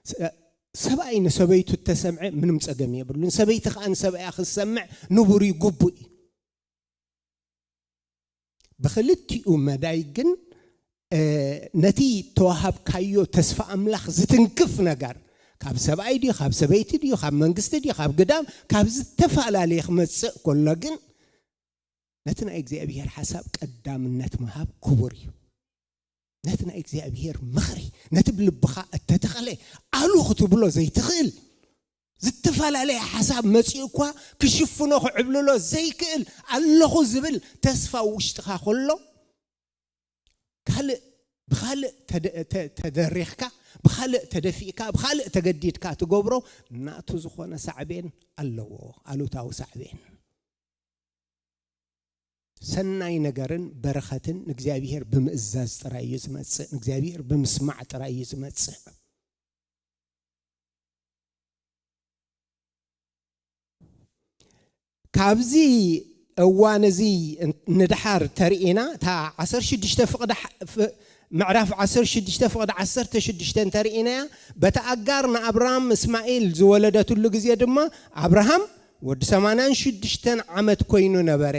ሰ-፣ ሰብኣይ ንሰበይቱ እተሰምዐ ምንም ጸገም የብሉን። ሰበይቲ ከኣ ንሰብኣያ ክትሰምዕ ንቡር እዩ፣ ግቡእ እዩ። ብኽልቲኡ መዳይ ግን፣ እ፣ ነቲ ተዋሃብካዮ ተስፋ ኣምላኽ ዝትንክፍ ነገር፣ ካብ ሰብኣይ ድዩ፣ ካብ ሰበይቲ ድዩ፣ ካብ መንግስቲ ድዩ፣ ካብ ግዳም፣ ካብ ዝተፈላለየ ክመጽእ ከሎ ግን፣ ነቲ ናይ እግዚኣብሔር ሓሳብ ቀዳምነት ምሃብ ክቡር እዩ። ነቲ ናይ እግዚኣብሔር ምኽሪ፣ ነቲ ብልብኻ እተተኸለ፣ ኣሉ ክትብሎ ዘይትኽእል፣ ዝተፈላለየ ሓሳብ መጺኡ እኳ ክሽፍኖ ክዕብልሎ ዘይክእል፣ ኣለኹ ዝብል ተስፋ ውሽጥኻ ከሎ፣ ካልእ፣ ብኻልእ ተደ-፣ ተ-፣ ተደሪኽካ፣ ብኻልእ ተደፊእካ፣ ብኻልእ ተገዲድካ ትገብሮ፣ ናቱ ዝኾነ ሳዕቤን ኣለዎ፣ ኣሉታዊ ሳዕቤን። ሰናይ ነገርን በረኸትን ንእግዚኣብሔር ብምእዛዝ ጥራይ እዩ ዝመጽእ፣ ንእግዚኣብሔር ብምስማዕ ጥራይ እዩ ዝመጽእ። ካብዚ እዋን እዚ ንድሓር ተርኢና፣ እታ ዓሰርተ ሽዱሽተ ፍቕዲ ሓ-፣ ፍ-፣ ምዕራፍ ዓሰርተ ሽዱሽተ ፍቕዲ ዓሰርተ ሽዱሽተ እንተርኢናያ፣ በታ ኣጋር ንኣብርሃም እስማኤል ዝወለደትሉ ግዜ ድማ፣ ኣብርሃም ወዲ ሰማንያን ሽዱሽተን ዓመት ኮይኑ ነበረ።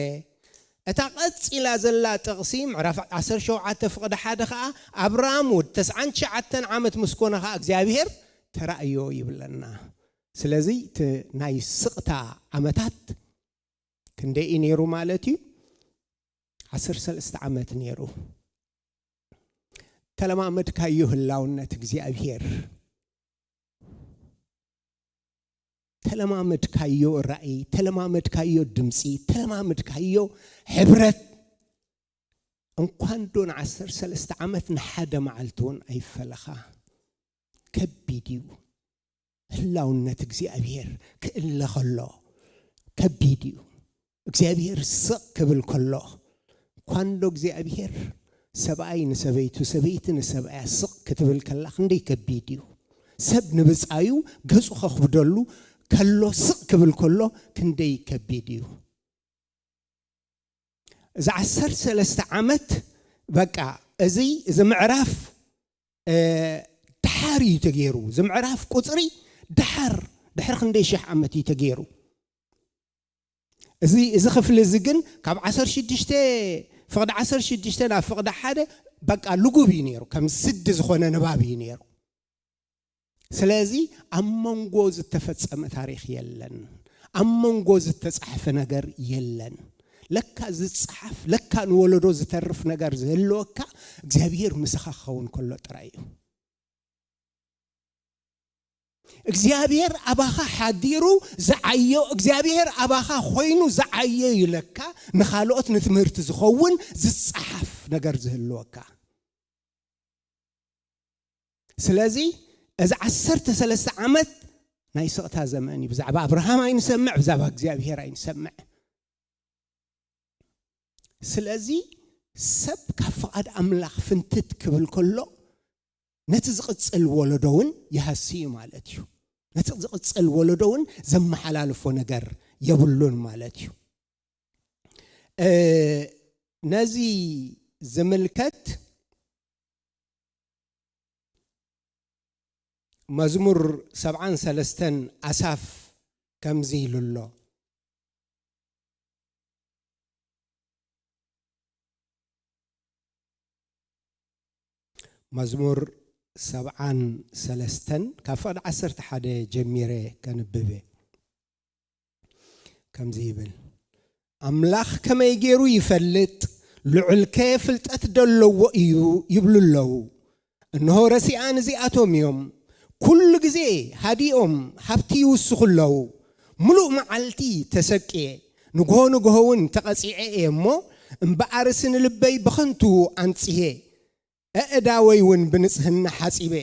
እታ ቀጺላ ዘላ ጥቕሲ፣ ምዕራፍ ዓሰርተ ሸውዓተ ፍቕዲ ሓደ ኸኣ፣ ኣብርሃም ወዲ ተስዓን ትሽዓተን ዓመት ምስ ኮነ ኸኣ እግዚኣብሔር ተራእዮ ይብለና። ስለዚ እቲ ናይ ስቕታ ዓመታት ክንደይ እዩ ነይሩ ማለት እዩ? ዓሰርተ ሰለስተ ዓመት ነይሩ። ተለማመድካዮ ህላውነት እግዚኣብሔር፣ ተለማመድካዮ ራእይ፣ ተለማመድካዮ ድምፂ፣ ተለማመድካዮ ሕብረት። እንኳን ዶ ንዓሰርተ ሰለስተ ዓመት ንሓደ መዓልቲ እውን ኣይፈለኻ። ከቢድ እዩ። ህላውነት እግዚኣብሔር ክእለ ከሎ ከቢድ እዩ። እግዚኣብሔር ስቕ ክብል ከሎ፣ ኳንዶ እግዚኣብሔር ሰብኣይ ንሰበይቱ፣ ሰበይቲ ንሰብኣያ ስቕ ክትብል ከላ ክንደይ ከቢድ እዩ። ሰብ ንብጻዩ ገጹ ከኽብደሉ ከሎ፣ ስቕ ክብል ከሎ ክንደይ ከቢድ እዩ። እዚ ዓሰርተ ሰለስተ ዓመት በቃ እዚ፣ እዚ ምዕራፍ፣ እ፣ ደሓር እዩ ተገይሩ። እዚ ምዕራፍ ቁጽሪ ደሓር፣ ድሕሪ ክንደይ ሽሕ ዓመት እዩ ተገይሩ። እዚ፣ እዚ ክፍሊ እዚ ግን ካብ ዓሰርተ ሽዱሽተ፣ ፍቕዲ ዓሰርተ ሽዱሽተ ናብ ፍቕዲ ሓደ በቃ ልጉብ እዩ ነይሩ። ከም ስዲ ዝኾነ ንባብ እዩ ነይሩ። ስለዚ ኣብ መንጎ ዝተፈጸመ ታሪኽ የለን። ኣብ መንጎ ዝተጻሕፈ ነገር የለን። ለካ ዝጸሓፍ፣ ለካ ንወለዶ ዝተርፍ ነገር ዝህልወካ እግዚኣብሔር ምሳኻ ክኸውን ከሎ ጥራይ እዩ። እግዚኣብሔር ኣባኻ ሓዲሩ ዝዓዮ፣ እግዚኣብሔር ኣባኻ ኮይኑ ዝዓዮ እዩ ለካ ንኻልኦት ንትምህርቲ ዝኸውን ዝጸሓፍ ነገር ዝህልወካ። ስለዚ እዚ ዓሰርተ ሰለስተ ዓመት ናይ ስቕታ ዘመን እዩ። ብዛዕባ ኣብርሃም ኣይንሰምዕ፣ ብዛዕባ እግዚኣብሔር ኣይንሰምዕ። ስለዚ ሰብ ካብ ፍቓድ ኣምላኽ ፍንትት ክብል ከሎ ነቲ ዝቕጽል ወለዶ እውን ይሃሲ እዩ ማለት እዩ። ነቲ ዝቕጽል ወለዶ እውን ዘመሓላልፎ ነገር የብሉን ማለት እዩ። እ፣ ነዚ ዝምልከት መዝሙር ሰብዓን ሰለስተን ኣሳፍ ከምዚ ኢሉ ኣሎ። መዝሙር ሰብዓን ሰለስተን ካብ ፍቕዲ ዓሰርተ ሓደ ጀሚረ ከንብብ እየ። ከምዚ ይብል፣ ኣምላኽ ከመይ ገይሩ ይፈልጥ? ልዑልከ ፍልጠት ደለዎ እዩ ይብሉ ኣለዉ። እንሆ ረሲኣን እዚኣቶም እዮም። ኩሉ ግዜ ሃዲኦም ሃብቲ ይውስኹ ኣለዉ። ምሉእ መዓልቲ ተሰቅየ፣ ንግሆ ንግሆ እውን ተቐጺዐ እየ እሞ፣ እምበኣርሲ ንልበይ ብኸንቱ ኣንጽሄ፣ ኣእዳወይ እውን ብንጽህና ሓጺበ።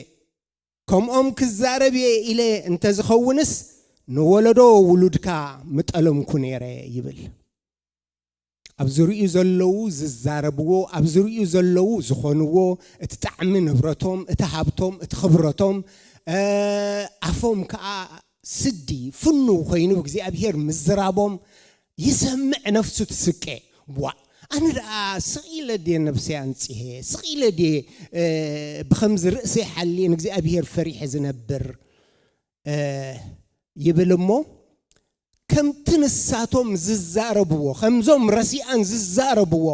ከምኦም ክዛረብ እየ ኢለ እንተዝኸውንስ፣ ንወለዶ ውሉድካ ምጠለምኩ ነይረ ይብል። ኣብ ዙሪኡ ዘለዉ ዝዛረብዎ፣ ኣብ ዙሪኡ ዘለዉ ዝኾንዎ፣ እቲ ጣዕሚ ንብረቶም፣ እቲ ሃብቶም፣ እቲ ክብረቶም፣ እ፣ ኣፎም ከኣ ስዲ ፍኑ ኮይኑ እግዚኣብሔር ምዝራቦም ይሰምዕ፣ ነፍሱ ትስቀ። ዋ፣ ኣነ ደኣ ስቕ ኢለ ድየ ነብሰይ ኣንጽሄ? ስቕ ኢለ ድየ፣ እ፣ ብኸምዚ ርእሰይ ሓልየ ንእግዚኣብሔር ፈሪሐ ዝነብር? እ፣ ይብል እሞ፣ ከምቲ ንሳቶም ዝዛረብዎ፣ ከምዞም ረሲኣን ዝዛረብዎ፣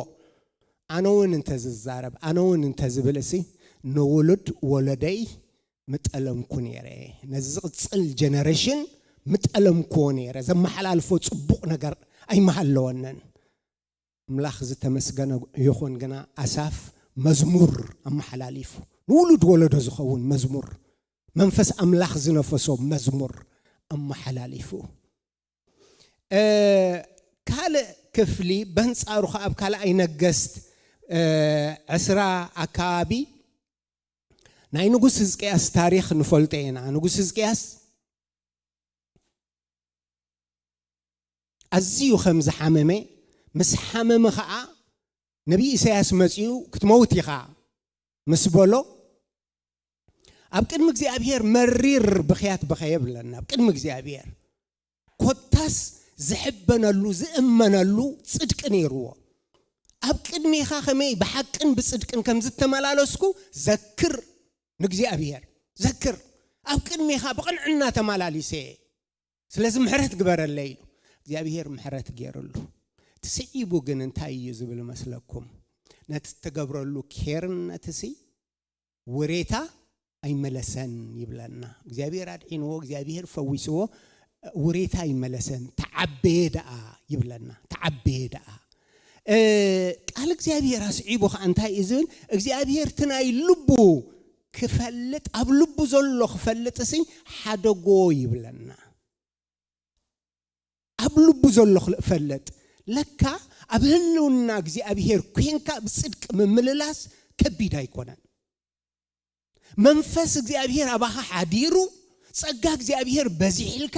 ኣነ እውን እንተ ዝዛረብ፣ ኣነ እውን እንተ ዝብል፣ እሲ ንውሉድ ወለደይ ምጠለምኩ ነይረ። ነዚ ዝቕጽል ጀነሬሽን ምጠለምክዎ ነይረ። ዘመሓላልፎ ጽቡቕ ነገር ኣይመሃለወንን። ኣምላኽ ዝተመስገነ ይኹን፣ ግና ኣሳፍ መዝሙር ኣመሓላሊፉ፣ ንውሉድ ወለዶ ዝኸውን መዝሙር፣ መንፈስ ኣምላኽ ዝነፈሶ መዝሙር ኣመሓላሊፉ። እ፣ ካልእ ክፍሊ በንጻሩ ኸኣ ኣብ ካልኣይ ነገስት፣ እ፣ ዕስራ ኣካባቢ ናይ ንጉስ ህዝቅያስ ታሪኽ ንፈልጦ ኢና። ንጉስ ህዝቅያስ ኣዝዩ ከም ዝሓመመ፣ ምስ ሓመመ ኸኣ ነቢይ ኢሳያስ መጺኡ፣ "ክትመውት ኢኻ" ምስ በሎ፣ ኣብ ቅድሚ እግዚኣብሔር መሪር ብኽያት በኸየ ብለና። ኣብ ቅድሚ እግዚኣብሔር ኮታስ ዝሕበነሉ፣ ዝእመነሉ ጽድቂ ነይርዎ። "ኣብ ቅድሜኻ ከመይ ብሓቅን ብጽድቅን ከም ዝተመላለስኩ ዘክር ንእግዚኣብሔር፣ ዘክር። ኣብ ቅድሜኻ ብቕንዕና ተመላሊሰ እየ። ስለዚ ምሕረት ግበረለይ" ኢሉ። እግዚኣብሔር ምሕረት ገይርሉ። እቲ ስዒቡ ግን እንታይ እዩ ዝብል መስለኩም? ነቲ እተገብረሉ ኬርነትሲ ውሬታ ኣይመለሰን ይብለና። እግዚኣብሔር ኣድዒንዎ፣ እግዚኣብሔር ፈዊስዎ፣ ውሬታ ኣይመለሰን፣ ተዓበየ ደኣ ይብለና፣ ተዓበየ ደኣ። እ፣ ቃል እግዚኣብሔር ኣስዒቡ ኸኣ እንታይ እዩ ዝብል? እግዚኣብሔር እቲ ናይ ልቡ ክፈልጥ፣ ኣብ ልቡ ዘሎ ክፈልጥሲ ሓደጎ ይብለና። ኣብ ልቡ ዘሎ ክፈልጥ። ለካ ኣብ ህልውና እግዚኣብሔር ኮይንካ ብጽድቂ ምምልላስ ከቢድ ኣይኮነን። መንፈስ እግዚኣብሔር ኣባኻ ሓዲሩ፣ ጸጋ እግዚኣብሔር በዚሕልካ፣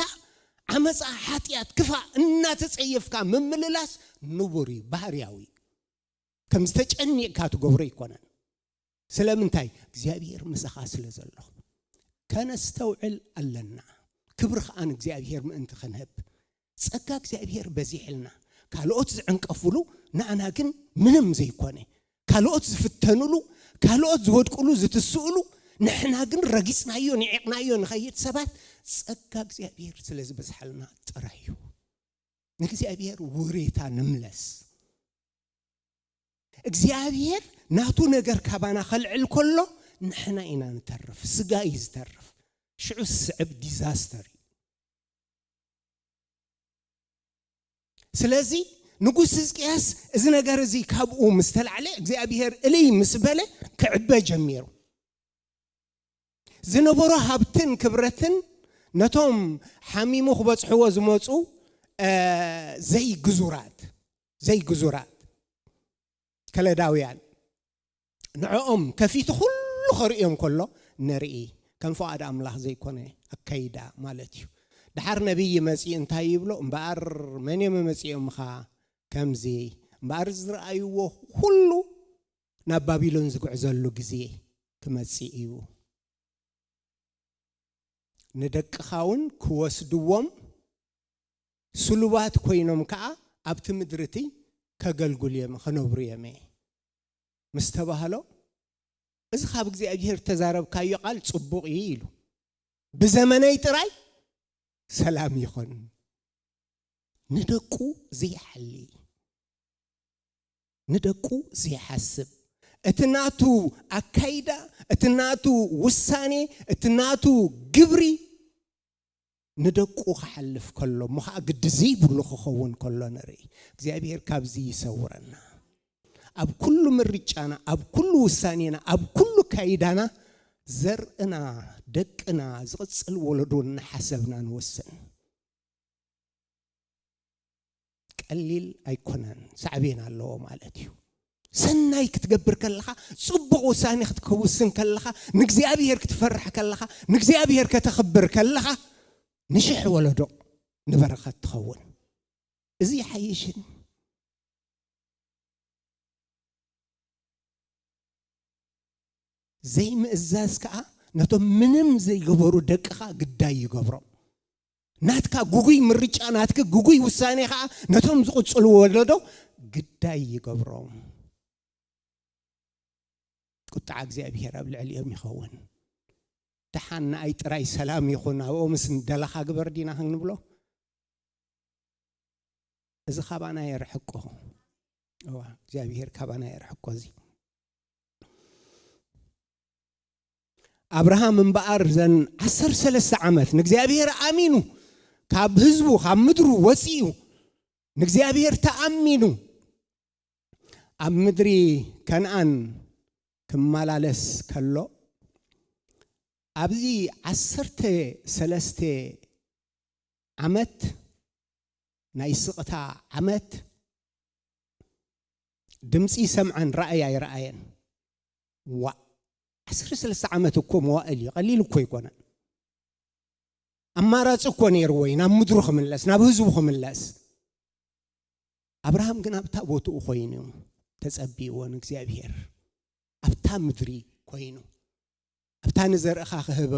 ዓመጻ፣ ሓጢኣት፣ ክፋእ እናተጸየፍካ ምምልላስ ንቡር እዩ፣ ባህርያዊ እዩ። ከም ዝተጨኒቕካ ትገብሮ ኣይኮነን። ስለምንታይ? እግዚኣብሔር ምሳኻ ስለ ዘሎ። ከነስተውዕል ኣለና። ክብሪ ኸኣ ንእግዚኣብሔር ምእንቲ ኽንህብ። ጸጋ እግዚኣብሔር በዚሕልና። ካልኦት ዝዕንቀፍሉ፣ ንኣና ግን ምንም ዘይኮነ። ካልኦት ዝፍተኑሉ፣ ካልኦት ዝወድቁሉ፣ ዝትስእሉ፣ ንሕና ግን ረጊጽናዮ፣ ንዒቕናዮ ንኸይድ ሰባት፣ ጸጋ እግዚኣብሔር ስለ ዝበዝሓልና ጥራይ እዩ። ንእግዚኣብሔር ውሬታ ንምለስ። እግዚኣብሔር ናቱ ነገር ካባና ከልዕል ከሎ ንሕና ኢና ንተርፍ፣ ስጋ እዩ ዝተርፍ። ሽዑ ዝስዕብ ዲዛስተር እዩ። ስለዚ ንጉስ ህዝቅያስ እዚ ነገር እዚ ካብኡ ምስ ተላዕለ እግዚኣብሔር እልይ ምስ በለ ክዕበ ጀሚሩ። ዝነበሮ ሃብትን ክብረትን ነቶም ሓሚሙ ክበጽሕዎ ዝመጹ፣ እ፣ ዘይግዙራት፣ ዘይግዙራት ከለዳውያን ንዕኦም ከፊቱ ኩሉ ከርእዮም ከሎ ንርኢ። ከም ፍቓድ ኣምላኽ ዘይኮነ ኣካይዳ ማለት እዩ። ድሓር ነቢይ መጺኡ እንታይ ይብሎ? እምበኣር መን እዮም መጺኦምኻ? ከምዚ እምበኣር ዝረኣይዎ ኩሉ ናብ ባቢሎን ዝጉዕዘሉ ግዜ ክመጽእ እዩ። ንደቅኻ እውን ክወስድዎም ስሉባት ኮይኖም ከኣ ኣብቲ ምድሪ እቲ ከገልግሉ እዮም፣ ከነብሩ እዮም ምስ ተባህሎ፣ እዚ ካብ እግዚኣብሔር ተዛረብካዮ ቃል ጽቡቕ እዩ ኢሉ። ብዘመነይ ጥራይ ሰላም ይኹን። ንደቁ ዘይሓሊ፣ ንደቁ ዘይሓስብ፣ እቲ ናቱ ኣካይዳ፣ እቲ ናቱ ውሳኔ፣ እቲ ናቱ ግብሪ ንደቁ ክሓልፍ ከሎ፣ እሞ ኸዓ ግዲ ዘይብሉ ክኸውን ከሎ ንርኢ። እግዚኣብሔር ካብዚ ይሰውረና። ኣብ ኩሉ ምርጫና፣ ኣብ ኩሉ ውሳኔና፣ ኣብ ኩሉ ካይዳና ዘርእና፣ ደቅና፣ ዝቕጽል ወለዶ እናሓሰብና ንወስን። ቀሊል ኣይኮነን፣ ሳዕቤን ኣለዎ ማለት እዩ። ሰናይ ክትገብር ከለኻ፣ ጽቡቕ ውሳኔ ክትከውስን ከለኻ፣ ንእግዚኣብሔር ክትፈርሕ ከለኻ፣ ንእግዚኣብሔር ከተኽብር ከለኻ፣ ንሽሕ ወለዶ ንበረኸት ትኸውን። እዚ ይሓይሽን። ዘይምእዛዝ ከኣ ነቶም ምንም ዘይገበሩ ደቅኻ ግዳይ ይገብሮም። ናትካ ግጉይ ምርጫ፣ ናትኪ ግጉይ ውሳኔ ከኣ ነቶም ዝቕጽሉ ወለዶ ግዳይ ይገብሮም። ቁጥዓ እግዚኣብሔር ኣብ ልዕሊኦም ይኸውን። ደሓን ንኣይ ጥራይ ሰላም ይኹን፣ ኣብኦምስ ንደለኻ ግበር ዲና ክንብሎ? እዚ ካባና የርሕቆ። እዋ፣ እግዚኣብሔር ካባና የርሕቆ። እዚ ኣብርሃም እምበኣር ዘን ዓሰርተ ሰለስተ ዓመት ንእግዚኣብሔር ኣሚኑ፣ ካብ ህዝቡ፣ ካብ ምድሩ ወፂኡ፣ ንእግዚኣብሔር ተኣሚኑ፣ ኣብ ምድሪ ከነኣን ክመላለስ ከሎ፣ ኣብዚ ዓሰርተ ሰለስተ ዓመት፣ ናይ ስቕታ ዓመት፣ ድምፂ ይሰምዐን ራእይ ኣይረኣየን። ዋእ፣ ዓሰርተ ሰለስተ ዓመት እኮ መዋእል እዩ፣ ቀሊል እኮ ኣይኮነን። ኣማራፂ እኮ ነይርዎ እዩ፣ ናብ ምድሩ ክምለስ፣ ናብ ህዝቡ ክምለስ። ኣብርሃም ግን ኣብታ ቦትኡ ኮይኑ ተጸቢይዎ ንእግዚኣብሔር፣ ኣብታ ምድሪ ኮይኑ፣ ኣብታ ንዘርእኻ ክህበ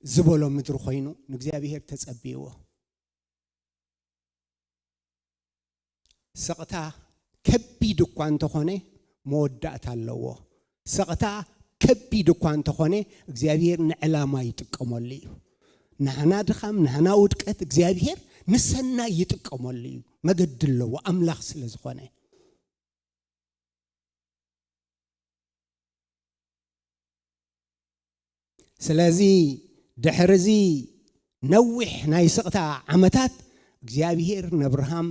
ዝበሎ ምድሪ ኮይኑ ንእግዚኣብሔር ተጸቢይዎ። ስቕታ ከቢድ እኳ እንተኾነ መወዳእታ ኣለዎ። ስቕታ ከቢድ እኳ እንተኾነ እግዚኣብሔር ንዕላማ ይጥቀመሉ እዩ። ናህና ድኻም፣ ናህና ውድቀት እግዚኣብሔር ንሰናይ ይጥቀመሉ እዩ። መገዲ ኣለዎ፣ ኣምላኽ ስለ ዝኾነ። ስለዚ ድሕሪ እዚ ነዊሕ ናይ ስቕታ ዓመታት እግዚኣብሔር ነብርሃም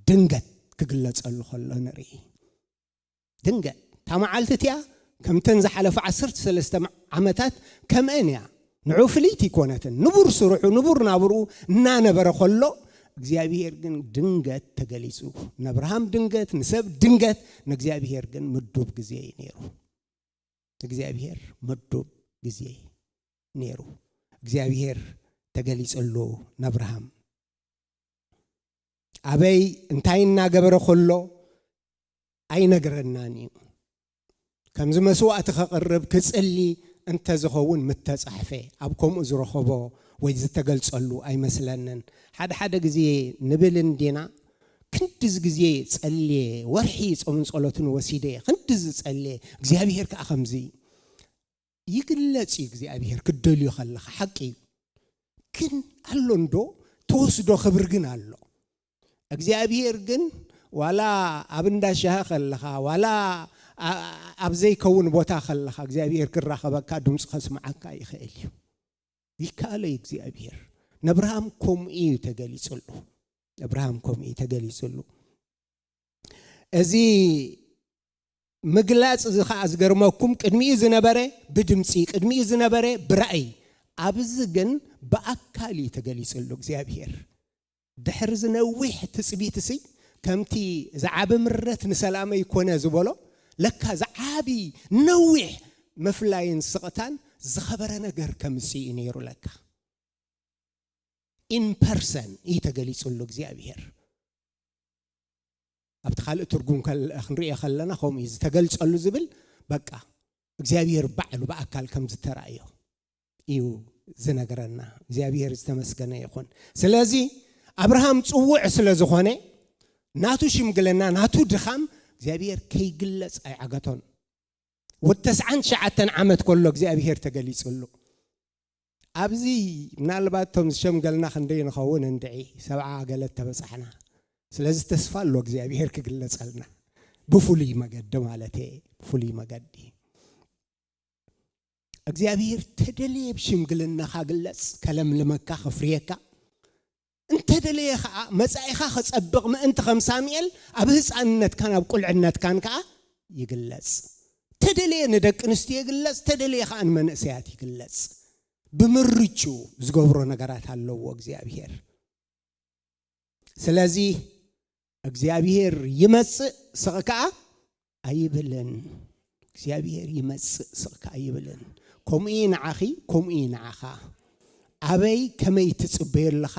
ድንገት ክግለጸሉ ከሎ ንርኢ። ድንገት እታ መዓልቲ እቲኣ ከምተን ዝሓለፉ ዓሰርተ ሰለስተ ዓመታት ከምአን እያ። ንዑ ፍልይቲ ኣይኮነትን። ንቡር ስርሑ፣ ንቡር ናብርኡ እናነበረ ከሎ እግዚኣብሔር ግን ድንገት ተገሊጹ። ነብርሃም ድንገት፣ ንሰብ ድንገት፣ ንእግዚኣብሔር ግን ምዱብ ግዜ እዩ ነይሩ። እግዚኣብሔር ምዱብ ግዜ ነይሩ። እግዚኣብሔር ተገሊጸሉ ነብርሃም። ኣበይ እንታይ እናገበረ ከሎ ኣይነግረናን እዩ። ከምዚ መስዋእቲ ከቕርብ ክጽሊ እንተዝኸውን ምተጻሕፈ፣ ኣብ ከምኡ ዝረኸቦ ወይ ዝተገልጸሉ ኣይመስለንን። ሓደ ሓደ ግዜ ንብል እንዲና፣ ክንድዚ ግዜ ጸልየ፣ ወርሒ ጾምን ጸሎትን ወሲደ፣ ክንድዚ ጸልየ፣ እግዚኣብሔር ከኣ ከምዚ ይግለጽ እዩ። እግዚኣብሔር ክትደልዮ ከለኻ ሓቂ እዩ። ግን ኣሎ እንዶ ትወስዶ ክብሪ ግን ኣሎ። እግዚኣብሔር ግን ዋላ ኣብ እንዳ ሻሂ ከለኻ፣ ዋላ ኣ-፣ ኣብ ዘይከውን ቦታ ከለኻ እግዚኣብሔር ክራኸበካ፣ ድምፁ ከስምዓካ ይኽእል እዩ። ይከኣሎ እዩ እግዚኣብሔር። ነብርሃም ከምኡ እዩ ተገሊጹሉ። ነብርሃም ከምኡ እዩ ተገሊጹሉ። እዚ ምግላጽ እዚ ኸኣ ዝገርመኩም፣ ቅድሚኡ ዝነበረ ብድምጺ፣ ቅድሚኡ ዝነበረ ብራእይ፣ ኣብዚ ግን ብኣካል እዩ ተገሊጹሉ እግዚኣብሔር። ድሕሪ እዚ ነዊሕ ትጽቢት እሲ፣ ከምቲ ዝዓቢ ምረት ንሰላመይ ኮነ ዝበሎ፣ ለካ ዝዓቢ ነዊሕ ምፍላይን ስቕታን ዝኸበረ ነገር ከምጽእ እዩ ነይሩ ለካ። ኢን ፐርሰን እዩ ተገሊጹሉ እግዚኣብሔር። ኣብቲ ካልእ ትርጉም ከል-፣ ክንሪኦ ከለና ከምኡ እዩ ዝተገልጸሉ ዝብል፣ በቃ እግዚኣብሔር ባዕሉ ብኣካል ከም ዝተራእዮ እዩ ዝነግረና። እግዚኣብሔር ዝተመስገነ ይኹን። ስለዚ ኣብርሃም ጽውዕ ስለ ዝኾነ ናቱ ሽምግልና፣ ናቱ ድኻም እግዚኣብሔር ከይግለጽ ኣይዓገቶን። ወዲ ተስዓን ትሽዓተን ዓመት ከሎ እግዚኣብሔር ተገሊጹሉ። ኣብዚ ምናልባት እቶም ዝሸምገልና ክንደይ ንኸውን እንድዒ፣ ሰብዓ ገለ ተበጻሕና። ስለዚ ተስፋ ኣሎ እግዚኣብሔር ክግለጸልና ብፍሉይ መገዲ ማለት እየ፣ ብፍሉይ መገዲ። እግዚኣብሔር ተደልየ ብሽምግልናኻ ግለጽ፣ ከለምልመካ፣ ከፍርየካ። እንተደለየ ኸዓ መጻኢኻ ከጸብቕ ምእንቲ ከም ሳሙኤል ኣብ ህፃንነትካን ኣብ ቁልዕነትካን ከዓ ይግለጽ። ተደለየ ንደቂ ኣንስትዮ ይግለጽ፣ ተደለየ ኸዓ ንመንእሰያት ይግለጽ። ብምርጭኡ ዝገብሮ ነገራት ኣለዎ እግዚኣብሔር። ስለዚ እግዚኣብሔር ይመጽእ ስቕ ከኣ ኣይብልን። እግዚኣብሔር ይመጽእ ስቕ ከኣ ኣይብልን። ከምኡ እዩ ንዓኺ፣ ከምኡ እዩ ንዓኻ። ኣበይ ከመይ ትጽበዮ ኣለኻ?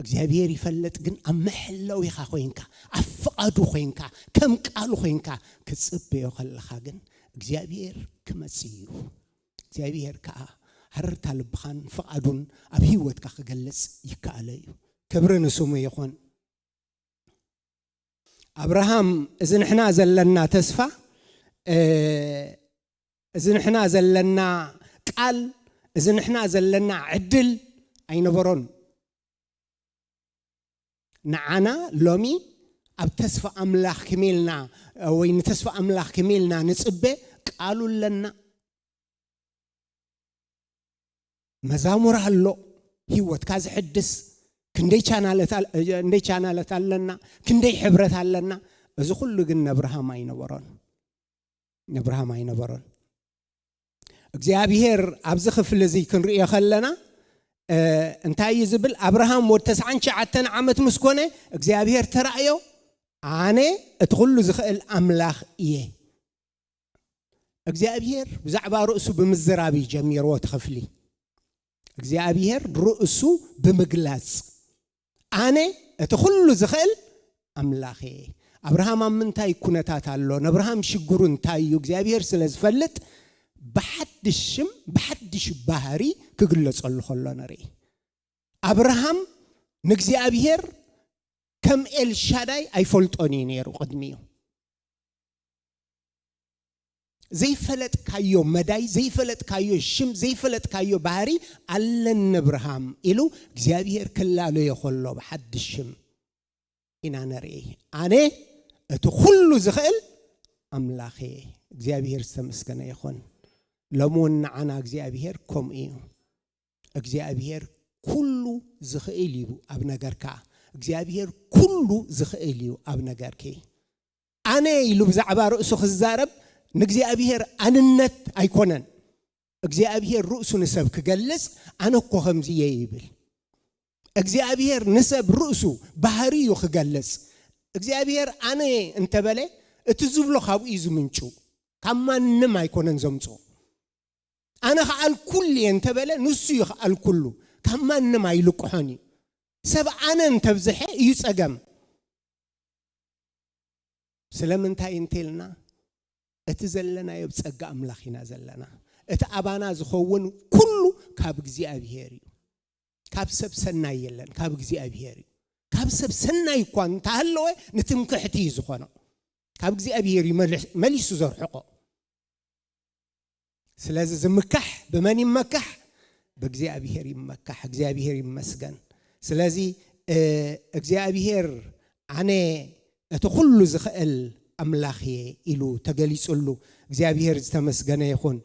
እግዚኣብሔር ይፈልጥ፣ ግን ኣብ መሐለዊኻ ኮይንካ፣ ኣብ ፍቓዱ ኮይንካ፣ ከም ቃሉ ኮይንካ ክትጽበዮ ከለኻ ግን እግዚኣብሔር ክመጽእ እዩ። እግዚኣብሔር ከኣ ሃረርታ ልብኻን ፍቓዱን ኣብ ህይወትካ ክገልጽ ይከኣሎ እዩ። ክብሪ ንስሙ ይኹን። ኣብርሃም እዚ ንሕና ዘለና ተስፋ፣ እ፣ እዚ ንሕና ዘለና ቃል፣ እዚ ንሕና ዘለና ዕድል ኣይነበሮን። ንዓና ሎሚ ኣብ ተስፋ ኣምላኽ ከመይ ኢልና፣ ወይ ንተስፋ ኣምላኽ ከመይ ኢልና ንጽበ ቃሉ ኣለና። መዛሙር ኣሎ፣ ህይወትካ ዝሕድስ። ክንደይ ቻናለት ኣል-፣ ክንደይ ቻናለት ኣለና፣ ክንደይ ሕብረት ኣለና። እዚ ኩሉ ግን ነብርሃም ኣይነበሮን። ነብርሃም ኣይነበሮን። እግዚኣብሔር ኣብዚ ክፍሊ እዚ ክንርእዮ ከለና፣ እ፣ እንታይ እዩ ዝብል? ኣብርሃም ወዲ ተስዓን ትሽዓተን ዓመት ምስ ኮነ እግዚኣብሔር ተራእዮ፣ ኣነ እቲ ኩሉ ዝኽእል ኣምላኽ እየ። እግዚኣብሔር ብዛዕባ ርእሱ ብምዝራብ እዩ ጀሚርዎ እቲ ክፍሊ። እግዚኣብሔር ርእሱ ብምግላጽ፣ ኣነ እቲ ኩሉ ዝኽእል ኣምላኽ እየ። ኣብርሃም ኣብ ምንታይ ኩነታት ኣሎ? ነብርሃም ሽግሩ እንታይ እዩ? እግዚኣብሔር ስለ ዝፈልጥ ብሓድሽ ሽም፣ ብሓድሽ ባህሪ ክግለጸሉ ከሎ ንርኢ። ኣብርሃም ንእግዚኣብሔር ከም ኤልሻዳይ ኣይፈልጦን እዩ ነይሩ ቅድሚኡ። ዘይፈለጥካዮ መዳይ፣ ዘይፈለጥካዮ ሽም፣ ዘይፈለጥካዮ ባህሪ ኣለን ኣብርሃም ኢሉ እግዚኣብሔር ክላለዮ ከሎ ብሓድሽ ሽም ኢና ንርኢ። ኣነ እቲ ኩሉ ዝኽእል ኣምላኽ እየ። እግዚኣብሔር ዝተመስገነ ይኹን። ሎሚ እውን ንዓና እግዚኣብሔር ከምኡ እዩ። እግዚኣብሔር ኩሉ ዝኽእል እዩ ኣብ ነገርካ። እግዚኣብሔር ኩሉ ዝኽእል እዩ ኣብ ነገርኪ። ኣነ ኢሉ ብዛዕባ ርእሱ ክዛረብ ንእግዚኣብሔር ኣንነት ኣይኮነን። እግዚኣብሔር ርእሱ ንሰብ ክገልጽ ኣነ እኮ ከምዚ እየ ይብል። እግዚኣብሔር ንሰብ ርእሱ ባህሪ እዩ ክገልጽ። እግዚኣብሔር ኣነ እንተበለ እቲ ዝብሎ ካብኡ እዩ ዝምንጩ። ካብ ማንም ኣይኮነን ዘምጽኦ። ኣነ ከኣልኩሉ እየ እንተበለ ንሱ እዩ ከኣልኩሉ። ካብ ማንም ኣይልቅሖን እዩ። ሰብ ኣነ እንተብዝሐ እዩ ጸገም። ስለምንታይ እንተልና እቲ ዘለናዮ ብጸጋ ኣምላኽ ኢና ዘለና። እቲ ኣባና ዝኸውን ኩሉ ካብ እግዚኣብሔር እዩ። ካብ ሰብ ሰናይ የለን፣ ካብ እግዚኣብሔር እዩ። ካብ ሰብ ሰናይ እኳ እንተሃለወ ንትምክሕቲ እዩ ዝኾኖ። ካብ እግዚኣብሔር እዩ መልስ-፣ መሊሱ ዘርሕቆ። ስለዚ ዝምካሕ ብመን ይመካሕ? ብእግዚኣብሔር ይመካሕ። እግዚኣብሔር ይመስገን። ስለዚ፣ እ፣ እግዚኣብሔር ኣነ እቲ ኩሉ ዝኽእል ኣምላኽ እየ ኢሉ ተገሊጹሉ። እግዚኣብሔር ዝተመስገነ ይኹን።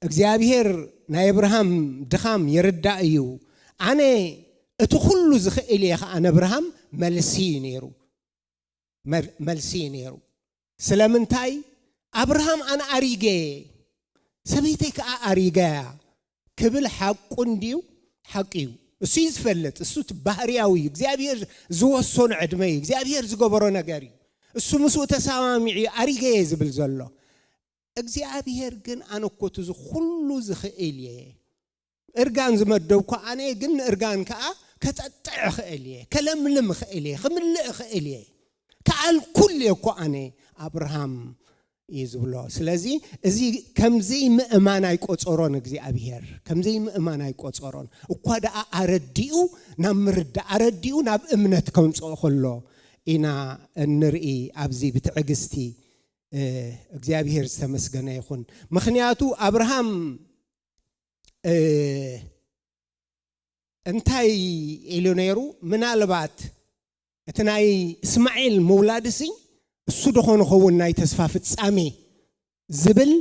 እግዚኣብሔር ናይ ኣብርሃም ድኻም ይርዳእ እዩ። ኣነ እቲ ኩሉ ዝኽእል እየ ከኣ ንኣብርሃም መልሲ እዩ ነይሩ። መር-፣ መልሲ እዩ ነይሩ። ስለምንታይ? ኣብርሃም ኣነ ኣሪገ እየ፣ ሰበይተይ ከኣ ኣሪጋ እያ ክብል ሓቁ እንድዩ? ሓቂ እዩ። እሱ እዩ ዝፈልጥ። እሱ እቲ ባህርያዊ እዩ። እግዚኣብሔር ዝወሰኖ ዕድመ እዩ። እግዚኣብሔር ዝገበሮ ነገር እዩ። እሱ ምስኡ ተሰማሚዑ እዩ ኣሪገ እየ ዝብል ዘሎ። እግዚኣብሔር ግን ኣነ እኮ እቲ እዚ ኩሉ ዝኽእል እየ። እርጋን ዝመደብኩ ኣነ ግን ንእርጋን ከኣ ከጠጥዕ እኽእል እየ፣ ከለምልም እኽእል እየ፣ ክምልእ እኽእል እየ። ከኣልኩል እየ እኮ ኣነ ኣብርሃም እዩ ዝብሎ። ስለዚ እዚ ከምዘይ ምእማን ኣይቆጸሮን እግዚኣብሔር፣ ከምዘይ ምእማን ኣይቆጸሮን። እኳ ደኣ ኣረዲኡ ናብ ምርዳእ፣ ኣረዲኡ ናብ እምነት ከምጽኦ ከሎ ኢና እንርኢ። ኣብዚ ብትዕግስቲ፣ እ፣ እግዚኣብሔር ዝተመስገነ ይኹን። ምኽንያቱ ኣብርሃም፣ እ፣ እንታይ ኢሉ ነይሩ? ምናልባት እቲ ናይ እስማዒል ምውላድሲ እሱ ዶ ኾን ኸውን ናይ ተስፋ ፍጻሜ ዝብል፣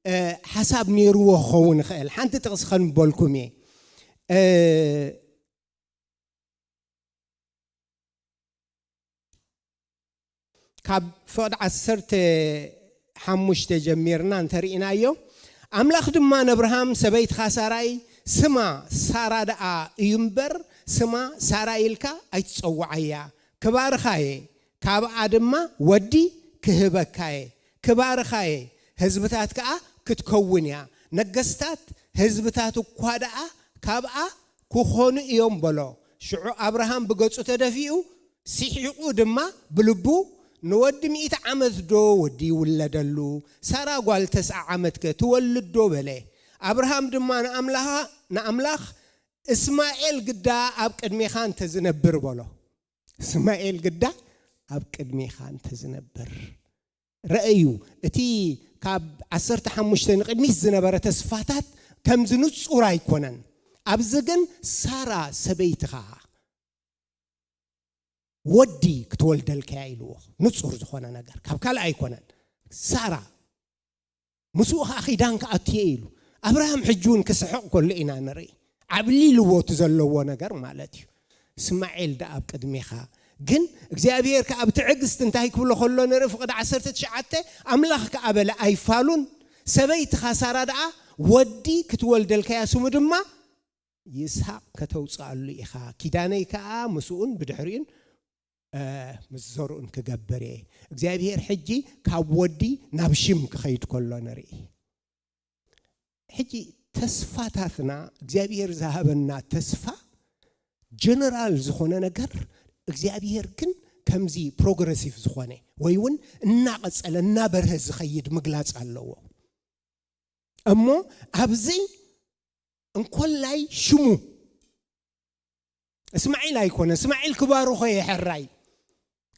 እ፣ ሓሳብ ነይርዎ ክኸውን ይኽእል። ሓንቲ ጥቕሲ ከንበልኩም እየ። እ፣ ካብ ፍቕዲ ዓሰርተ ሓሙሽተ ጀሚርና እንተርኢናዮ፣ ኣምላኽ ድማ ንኣብርሃም፣ "ሰበይትኻ ሳራይ ስማ ሳራ ደኣ እዩ እምበር፣ ስማ ሳራ ኢልካ ኣይትጸውዓያ። ክባርኻ እየ፣ ካብኣ ድማ ወዲ ክህበካ እየ። ክባርኻ እየ፣ ህዝብታት ከኣ ክትከውን እያ። ነገስታት ህዝብታት እኳ ደኣ ካብኣ ክኾኑ እዮም" በሎ። ሽዑ ኣብርሃም ብገጹ ተደፊኡ፣ ስሒቑ ድማ ብልቡ፣ "ንወዲ ሚእቲ ዓመት ዶ ወዲ ይውለደሉ? ሳራ ጓል ተስዓ ዓመትከ ትወልድ ዶ?" በለ። ኣብርሃም ድማ ንኣምላኻ-፣ ንኣምላኽ፣ "እስማኤል ግዳ ኣብ ቅድሜኻ እንተዝነብር" በሎ። እስማኤል ግዳ ኣብ ቅድሜኻ እንተዝነብር። ረኣዩ፣ እቲ ካብ ዓሰርተ ሓሙሽተ ንቕድሚት ዝነበረ ተስፋታት ከምዚ ንጹር ኣይኮነን። ኣብዚ ግን ሳራ ሰበይትኻ ወዲ ክትወልደልካ እያ ኢልዎ። ንጹር ዝኾነ ነገር፣ ካብ ካልእ ኣይኮነን። ሳራ ምስኡ ኸዓ ኪዳን ክኣቱ እየ ኢሉ። ኣብርሃም ሕጂ እውን ክስሕቕ ከሎ ኢና ንርኢ። ዓብሊልዎ እቲ ዘለዎ ነገር ማለት እዩ። እስማኤል ደኣ ኣብ ቅድሜኻ። ግን እግዚኣብሔር ከኣ ብትዕግስቲ እንታይ ክብሎ ከሎ ንርኢ፣ ፍቕዲ ዓሰርተ ትሽዓተ፣ ኣምላኽ ከኣ በለ ኣይፋሉን፣ ሰበይትኻ ሳራ ደኣ ወዲ ክትወልደልካ እያ፣ ስሙ ድማ ይስሐቅ ከተውፅኣሉ ኢኻ፣ ኪዳነይ ከኣ ምስኡን ብድሕሪኡን፣ እ፣ ምስ ዘርኡን ክገብር እየ። እግዚኣብሔር ሕጂ ካብ ወዲ ናብ ሽም ክኸይድ ከሎ ንርኢ። ሕጂ ተስፋታትና፣ እግዚኣብሔር ዝሃበና ተስፋ ጀነራል ዝኾነ ነገር፣ እግዚኣብሔር ግን ከምዚ ፕሮግረሲቭ ዝኾነ ወይ እውን እናቐጸለ እናበርሀ ዝኸይድ ምግላጽ ኣለዎ። እሞ ኣብዚ እንኮላይ ሽሙ እስማዒል ኣይኮነ፣ እስማዒል ክባርኾ እየ ሕራይ፣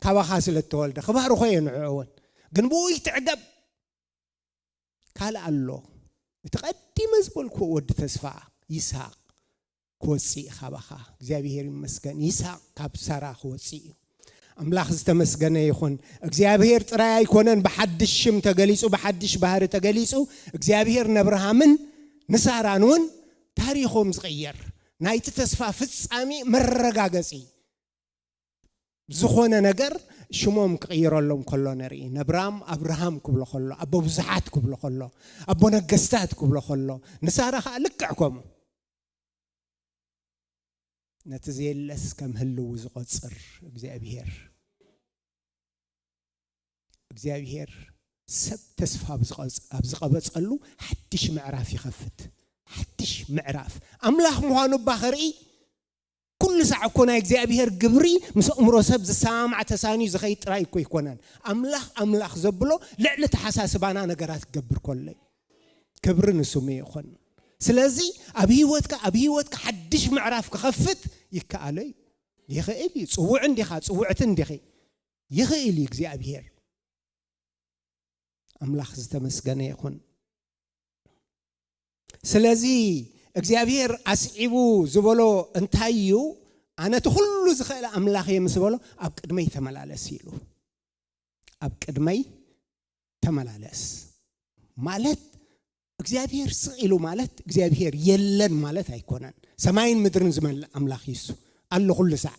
ካባኻ ስለ እተወልደ ክባርኾ እየ ንዕኡ እውን። ግን ብኡ ይትዕገብ። ካልእ ኣሎ። እቲ ቀዲመ ዝበልኩዎ ወዲ ተስፋ ይስሐቅ ክወፅእ እዩ ካባኻ። እግዚኣብሔር ይመስገን። ይስሐቅ ካብ ሳራ ክወፅእ እዩ። ኣምላኽ ዝተመስገነ ይኹን። እግዚኣብሔር ጥራይ ኣይኮነን ብሓድሽ ሽም ተገሊጹ፣ ብሓድሽ ባህሪ ተገሊጹ። እግዚኣብሔር ነብርሃምን ንሳራን እውን ታሪኾም ዝቕየር፣ ናይቲ ተስፋ ፍጻሜ መረጋገጺ ዝኾነ ነገር ሽሞም ክቕይረሎም ከሎ ንርኢ። ነብራም ኣብርሃም ክብሎ ከሎ፣ ኣቦ ብዙሓት ክብሎ ከሎ፣ ኣቦ ነገስታት ክብሎ ከሎ፣ ንሳራ ኸኣ ልክዕ ከምኡ። ነቲ ዘየለስ ከም ህልው ዝቖጽር እግዚኣብሔር። እግዚኣብሔር ሰብ ተስፋ ኣብ ዝቐጽ-፣ ኣብ ዝቐበጸሉ ሓድሽ ምዕራፍ ይኸፍት። ሓድሽ ምዕራፍ። ኣምላኽ ምዃኑ እባ ኸርኢ፣ ኩሉ ሳዕ እኮ ናይ እግዚኣብሔር ግብሪ ምስ ኣእምሮ ሰብ ዝሰማማዕ ተሳንዩ ዝኸይድ ጥራይ እኮ ኣይኮነን። ኣምላኽ ኣምላኽ ዘብሎ ልዕሊ ተሓሳስባና ነገራት ክገብር ከሎ እዩ። ክብሪ ንስሙ ይኹን። ስለዚ ኣብ ህይወትካ፣ ኣብ ህይወትካ ሓድሽ ምዕራፍ ክኸፍት ይከኣሎ እዩ። ይኽእል እዩ። ጽውዕ እንዲኻ፣ ጽውዕቲ እንዲኺ። ይኽእል እዩ እግዚኣብሔር። ኣምላኽ ዝተመስገነ ይኹን። ስለዚ እግዚኣብሔር ኣስዒቡ ዝበሎ እንታይ እዩ? ኣነ እቲ ኩሉ ዝኽእል ኣምላኽ እየ ምስ በሎ፣ "ኣብ ቅድመይ ተመላለስ" ኢሉ። ኣብ ቅድመይ ተመላለስ ማለት፣ እግዚኣብሔር ስቕ ኢሉ ማለት እግዚኣብሔር የለን ማለት ኣይኮነን። ሰማይን ምድርን ዝመልእ ኣምላኽ እዩ እሱ። ኣሎ ኩሉ ሳዕ።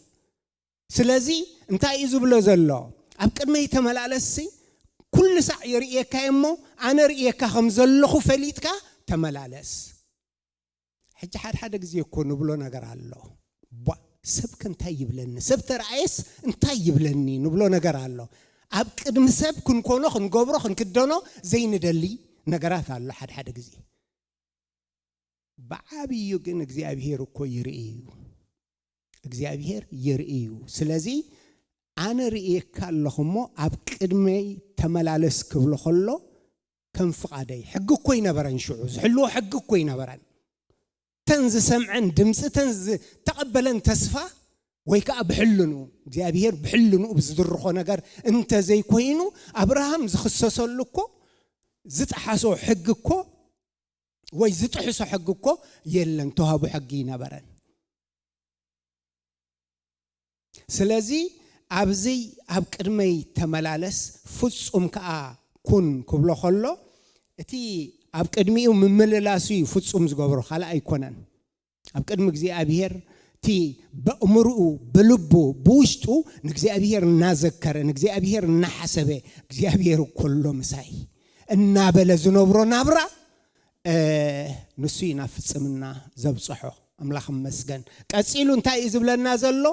ስለዚ እንታይ እዩ ዝብሎ ዘሎ? "ኣብ ቅድመይ ተመላለስሲ፣ ኩሉ ሳዕ የርእየካ እየ እሞ፣ ኣነ ርእየካ ከም ዘለኹ ፈሊጥካ ተመላለስ።" ሕጂ ሓደ ሓደ ግዜ እኮ ንብሎ ነገር ኣሎ። "ቧ፣ ሰብከ እንታይ ይብለኒ? ሰብ ተረኣየስ እንታይ ይብለኒ?" ንብሎ ነገር ኣሎ። ኣብ ቅድሚ ሰብ ክንኮኖ፣ ክንገብሮ፣ ክንክደኖ ዘይንደሊ ነገራት ኣሎ ሓድሓደ ግዜ። ብዓብዩ ግን እግዚኣብሔር እኮ ይርኢ እዩ። እግዚኣብሔር ይርኢ እዩ። ስለዚ ኣነ ርእየካ ኣለኹ እሞ ኣብ ቅድመይ ተመላለስ ክብሎ ከሎ ከም ፍቓደይ፣ ሕጊ እኮ ይነበረን ሽዑ፣ ዝሕልዎ ሕጊ እኮ ይነበረን። እተን ዝሰምዐን ድምፂ፣ እተን ዝተቐበለን ተስፋ፣ ወይ ከዓ ብሕልኑ እግዚኣብሔር ብሕልኑ ብዝድርኾ ነገር እንተዘይኮይኑ፣ ኣብርሃም ዝኽሰሰሉ እኮ፣ ዝጠሓሶ ሕጊ እኮ ወይ ዝጥሕሶ ሕጊ እኮ የለን። ተዋህቡ ሕጊ ይነበረን። ስለዚ ኣብዚ ኣብ ቅድመይ ተመላለስ ፍጹም ከኣ ኩን ክብሎ ከሎ፣ እቲ ኣብ ቅድሚኡ ምምልላሱ እዩ ፍጹም ዝገብሮ፣ ካልእ ኣይኮነን። ኣብ ቅድሚ እግዚኣብሔር እቲ በእምርኡ፣ ብልቡ፣ ብውሽጡ ንእግዚኣብሔር እናዘከረ፣ ንእግዚኣብሔር እናሓሰበ፣ እግዚኣብሔር እኮ ኣሎ ምሳይ እናበለ ዝነብሮ ናብራ፣ እ፣ ንሱ እዩ ናብ ፍጽምና ዘብጽሖ። ኣምላኽ ይመስገን። ቀጺሉ እንታይ እዩ ዝብለና ዘሎ?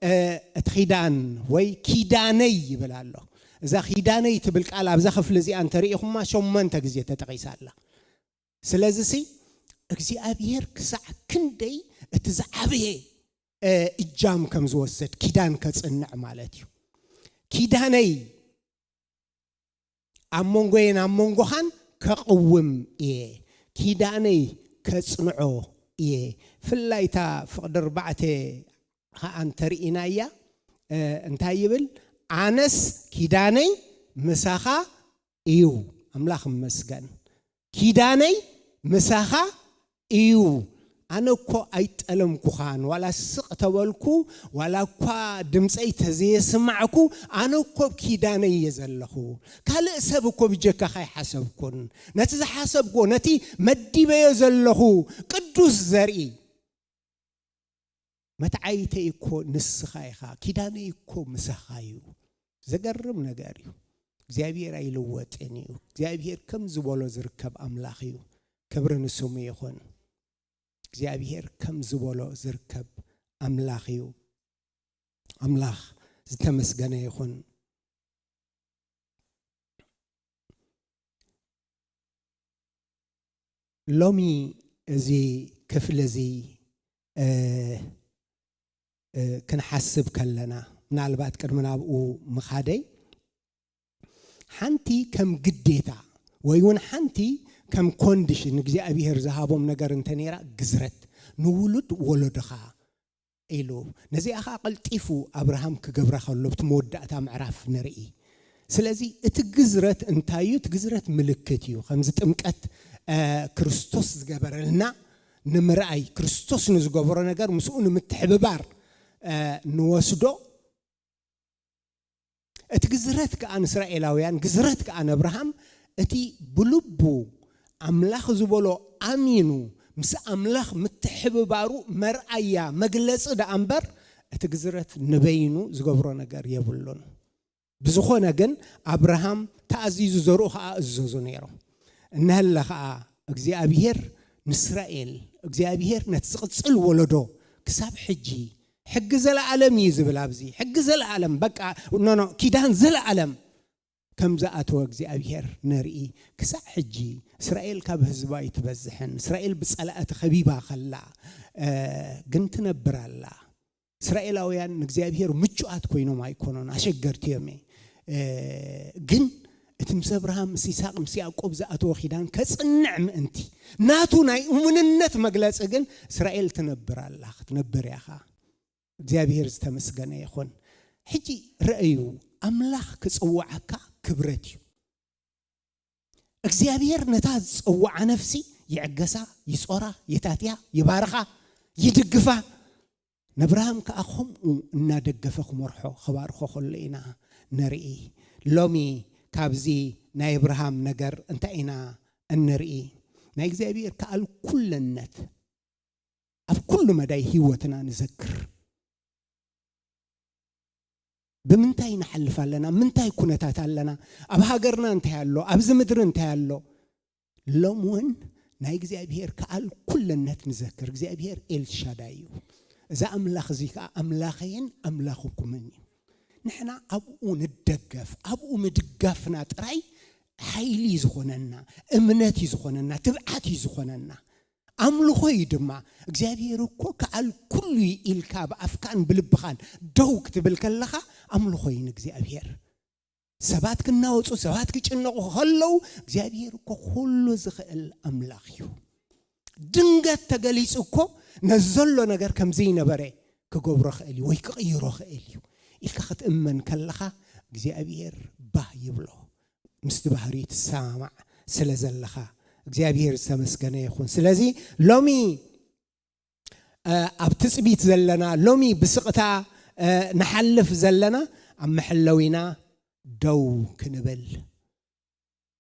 እ፣ እቲ ኺዳን ወይ ኪዳነይ ይብል ኣሎ። እዛ ኺዳነይ ትብል ቃል ኣብዛ ክፍሊ እዚኣ እንተርኢኹማ ሸሞንተ ግዜ ተጠቒሳ ኣላ። ስለዚ ሲ እግዚኣብሔር ክሳዕ ክንደይ እቲ ዝዓበየ፣ እ፣ እጃም ከም ዝወስድ ኪዳን ከጽንዕ ማለት እዩ። ኪዳነይ ኣብ መንጎየን ኣብ መንጎኻን ከቕውም እየ፣ ኪዳነይ ከጽንዖ እየ። ፍላይታ ፍቕዲ ኣርባዕተ ኸኣ እንተርኢናያ፣ እ፣ እንታይ ይብል? ኣነስ ኪዳነይ ምሳኻ እዩ። ኣምላኽ ይመስገን። ኪዳነይ ምሳኻ እዩ። ኣነ እኮ ኣይጠለምኩኻን፣ ዋላ ስቕ ተበልኩ፣ ዋላ እኳ ድምፀይ ተዘየስማዕኩ፣ ኣነ እኮ ኣብ ኪዳነይ እየ ዘለኹ። ካልእ ሰብ እኮ ብጀካኻ ኣይሓሰብኩን። ነቲ ዝሓሰብኩዎ፣ ነቲ መዲበዮ ዘለኹ ቅዱስ ዘርኢ፣ መትዓይተይ እኮ ንስኻ ኢኻ፣ ኪዳነይ እኮ ምሳኻ እዩ። ዘገርም ነገር እዩ። እግዚኣብሔር ኣይልወጥን እዩ። እግዚኣብሔር ከም ዝበሎ ዝርከብ ኣምላኽ እዩ። ክብሪ ንስሙ ይኹን። እግዚኣብሔር ከም ዝበሎ ዝርከብ ኣምላኽ እዩ። ኣምላኽ ዝተመስገነ ይኹን። ሎሚ እዚ ክፍሊ እዚ፣ እ፣ እ፣ ክንሓስብ ከለና፣ ምናልባት ቅድሚ ናብኡ ምኻደይ፣ ሓንቲ ከም ግዴታ ወይ እውን ሓንቲ ከም ኮንዲሽን እግዚኣብሔር ዝሃቦም ነገር እንተ ነይራ፣ ግዝረት፣ ንውሉድ ወለዶኻ ኢሉ። ነዚኣ ኸዓ ቀልጢፉ ኣብርሃም ክገብራ ከሎ፣ ኣብቲ መወዳእታ ምዕራፍ ንርኢ። ስለዚ እቲ ግዝረት እንታይ እዩ? እቲ ግዝረት ምልክት እዩ። ከምዚ ጥምቀት፣ እ፣ ክርስቶስ ዝገበረልና ንምርኣይ፣ ክርስቶስ ንዝገበሮ ነገር ምስኡ ንምትሕብባር፣ እ፣ ንወስዶ። እቲ ግዝረት ከኣ ንእስራኤላውያን፣ ግዝረት ከኣ ንኣብርሃም፣ እቲ ብልቡ ኣምላኽ ዝበሎ ኣሚኑ ምስ ኣምላኽ ምትሕብባሩ መርኣያ፣ መግለጺ ደኣ እምበር፣ እቲ ግዝረት ንበይኑ ዝገብሮ ነገር የብሉን። ብዝኾነ ግን ኣብርሃም ተኣዚዙ፣ ዘርኡ ከኣ እዘዙ ነይሮም። እነሀለ ከኣ እግዚኣብሔር ንእስራኤል፣ እግዚኣብሔር ነቲ ዝቕጽል ወለዶ ክሳብ ሕጂ፣ ሕጊ ዘለኣለም እዩ ዝብል ኣብዚ። ሕጊ ዘለኣለም፣ በቃ፣ ኖ፣ ኖ፣ ኪዳን ዘለኣለም ከም ዝኣተወ እግዚኣብሔር ነርኢ። ክሳዕ ሕጂ እስራኤል ካብ ህዝባ ኣይትበዝሕን። እስራኤል ብጸላእቲ ከቢባ ከላ፣ እ፣ ግን ትነብር ኣላ። እስራኤላውያን ንእግዚኣብሔር ምቹኣት ኮይኖም ኣይኮኑን፣ ኣሸገርቲ እዮም። እ፣ ግን እቲ ምስ ኣብርሃም፣ ምስ ይስሐቅ፣ ምስ ያዕቆብ ዝኣተወ ኪዳን ከጽንዕ ምእንቲ፣ ናቱ ናይ እሙንነት መግለጺ ግን እስራኤል ትነብር ኣላ፣ ክትነብር እያ ኸኣ። እግዚኣብሔር ዝተመስገነ ይኹን። ሕጂ ረእዩ፣ ኣምላኽ ክጽውዓካ ክብረት እዩ። እግዚኣብሔር ነታ ዝጸውዓ ነፍሲ ይዕገሳ፣ ይጾራ፣ የታትያ፣ ይባርኻ፣ ይድግፋ። ነብርሃም ከኣ ከምኡ እናደገፈ ክመርሖ፣ ክባርኾ ከሎ ኢና ንርኢ። ሎሚ ካብዚ ናይ ኣብርሃም ነገር እንታይ ኢና እንርኢ? ናይ እግዚኣብሔር ከኣል ኩለነት ኣብ ኩሉ መዳይ ህይወትና ንዘክር። ብምንታይ ንሓልፍ ኣለና? ምንታይ ኩነታት ኣለና? ኣብ ሃገርና እንታይ ኣሎ? ኣብዚ ምድሪ እንታይ ኣሎ? ሎም እውን ናይ እግዚኣብሔር ከኣል ኩለነት ንዘክር። እግዚኣብሔር ኤልሻዳይ እዩ። እዚ ኣምላኽ እዚ ከኣ ኣምላኸይን ኣምላኽኩምን እዩ። ንሕና ኣብኡ ንደገፍ። ኣብኡ ምድጋፍና ጥራይ ሓይሊ እዩ ዝኾነና፣ እምነት እዩ ዝኾነና፣ ትብዓት እዩ ዝኾነና። ኣምልኾ እዩ ድማ። እግዚኣብሔር እኮ ከኣል ኩሉ እዩ ኢልካ ብኣፍካን ብልብኻን ደው ክትብል ከለኻ ኣምልኾ እዩ ንእግዚኣብሔር። ሰባት ክናወጹ፣ ሰባት ክጭነቑ ከለዉ እግዚኣብሔር እኮ ኩሉ ዝኽእል ኣምላኽ እዩ። ድንገት ተገሊጹ እኮ ነዚ ዘሎ ነገር ከም ዘይነበረ ክገብሮ ክእል እዩ ወይ ክቕይሮ ክእል እዩ ኢልካ ክትእመን ከለኻ እግዚኣብሔር ባህ ይብሎ። ምስቲ ባህሪ ትሰማማዕ ስለ ዘለኻ እግዚኣብሔር ዝተመስገነ ይኹን። ስለዚ ሎሚ ኣብ ትጽቢት ዘለና፣ ሎሚ ብስቕታ ንሓልፍ ዘለና ኣብ መሐለዊና ደው ክንብል፣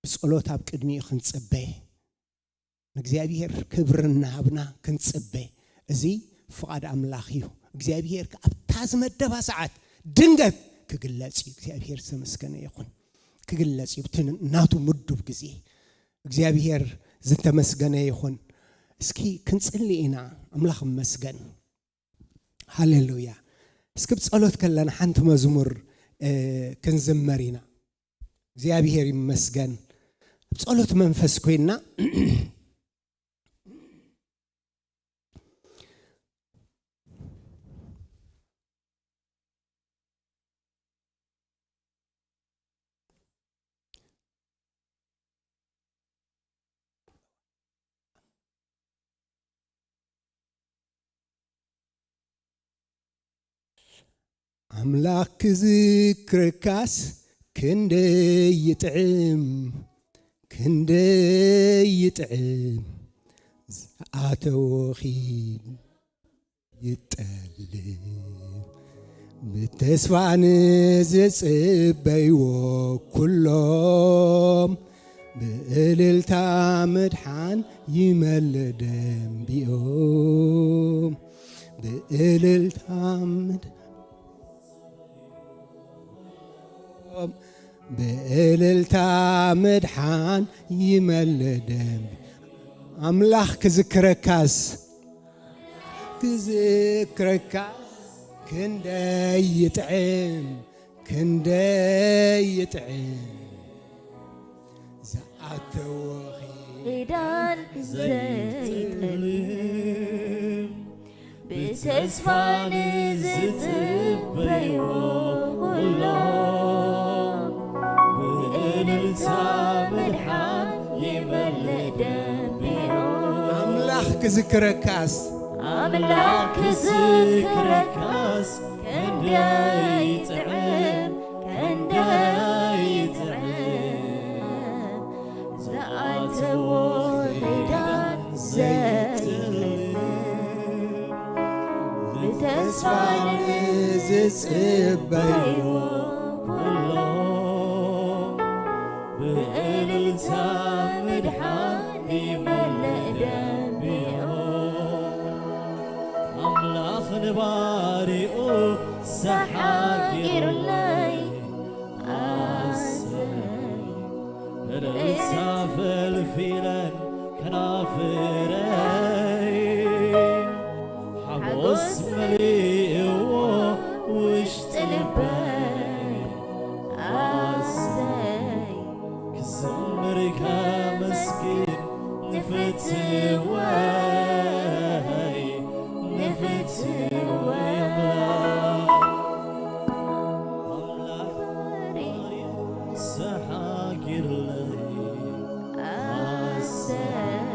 ብጸሎት ኣብ ቅድሚኡ ክንጽበ፣ ንእግዚኣብሔር ክብሪ እናሃብና ክንጽበ፣ እዚ ፍቓድ ኣምላኽ እዩ። እግዚኣብሔር ኣብታ ዝመደባ ሰዓት ድንገት ክግለጽ እዩ። እግዚኣብሔር ዝተመስገነ ይኹን። ክግለጽ እዩ ብቲ ናቱ ምዱብ ግዜ። እግዚኣብሔር ዝተመስገነ ይኹን። እስኪ ክንጽሊ ኢና። ኣምላኽ ይመስገን። ሃሌሉያ። እስኪ ብጸሎት ከለና ሓንቲ መዝሙር፣ እ፣ ክንዝመር ኢና። እግዚኣብሔር ይመስገን። ኣብ ጸሎት መንፈስ ኮይንና ኣምላኽ ክዝክረካስ ክንደይ ይጥዕም፣ ክንደይ ይጥዕም። ዝኣተዎ ኺድ ይጠልም። ብተስፋ ንዝጽበይዎ ኩሎም ብእልልታ ምድሓን ይመልእ ደንቢኦም። ብእልልታ ምድሓን ብእልልታ ምድሓን ይመልእ ደንቢ። ኣምላኽ ክዝክረካስ፣ ክዝክረካስ ክንደይ ይጥዕም፣ ክንደይ ይጥዕም። ዝኣተዎ ኺዳን ዘይጥልም፣ ብተስፋ ንዝጽበይዎ ኩሎም፣ ብእልልታ ምድሓን ይመልእ ደንቢኦም። ኣምላኽ ክዝክረካስ፣ ኣምላኽ ክዝክረካስ፣ ክንደይ ጥዕም፣ ክንደይ ጥዕም። ዝኣተዎ ኺዳን ዘይጥልም፣ ብተስፋ ንዝጽበይዎ ኩሎም፣ ብእልልታ ምድሓን ይመልእ ደንቢኦም። ኣምላኽ ንባሪኡ ሰሓጊሩለይ ኣሰይ። እልልታ ፈልፊለን ከናፍረይ፣ ሓጎስ መሊእዎ ውሽጢ ልበይ ኣሰይ። ክዝምር ከመስግን ንፍትወይ፣ ንፍትወይ ኣምላኽ። ኣምላኽ ሰሓጊርለይ ኣሰይ።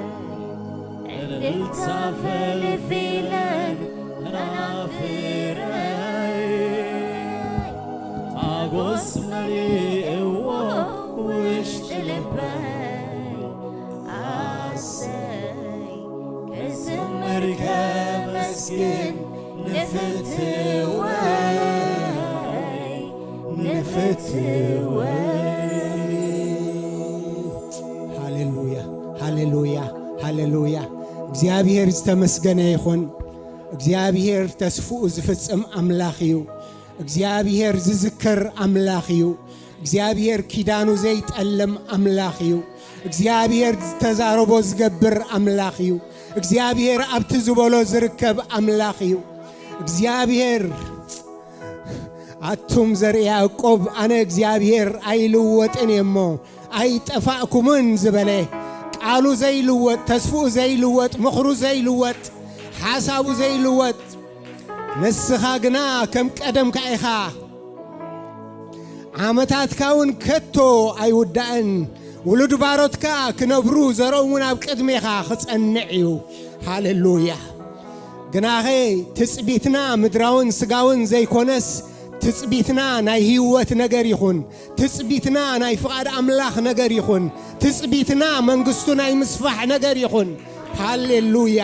እልልታ ፈልፊለን ከናፍረይ፣ ሓጎስ መሊእዎ ውሽጢ ልበይ ኣሰይ። ክዝምር ከመስግን ንፍትወይ፣ ንፍትወይ። ሃሌሉያ፣ ሃሌሉያ፣ ሃሌሉያ። እግዚኣብሔር ዝተመስገነ ይኹን። እግዚኣብሔር ተስፍኡ ዝፍጽም ኣምላኽ እዩ። እግዚኣብሔር ዝዝክር ኣምላኽ እዩ። እግዚኣብሔር ኪዳኑ ዘይጠልም ኣምላኽ እዩ። እግዚኣብሔር ዝተዛረቦ ዝገብር ኣምላኽ እዩ። እግዚኣብሔር ኣብቲ ዝበሎ ዝርከብ ኣምላኽ እዩ። እግዚኣብሔር፣ ኣቱም ዘርኢ ያዕቆብ፣ ኣነ እግዚኣብሔር ኣይልወጥን እየ እሞ፣ ኣይጠፋእኩምን ዝበለ፣ ቃሉ ዘይልወጥ፣ ተስፍኡ ዘይልወጥ፣ ምኽሩ ዘይልወጥ፣ ሓሳቡ ዘይልወጥ፣ ንስኻ ግና ከም ቀደምካ ኢኻ። ዓመታትካ እውን ከቶ ኣይውዳእን። ውሉድ ባሮትካ ክነብሩ፣ ዘርኦም እውን ኣብ ቅድሜኻ ክጸንዕ እዩ። ሃሌሉያ። ግናኸ ትጽቢትና ምድራውን ስጋውን ዘይኮነስ፣ ትጽቢትና ናይ ህይወት ነገር ይኹን። ትጽቢትና ናይ ፍቓድ ኣምላኽ ነገር ይኹን። ትጽቢትና መንግስቱ ናይ ምስፋሕ ነገር ይኹን። ሃሌሉያ።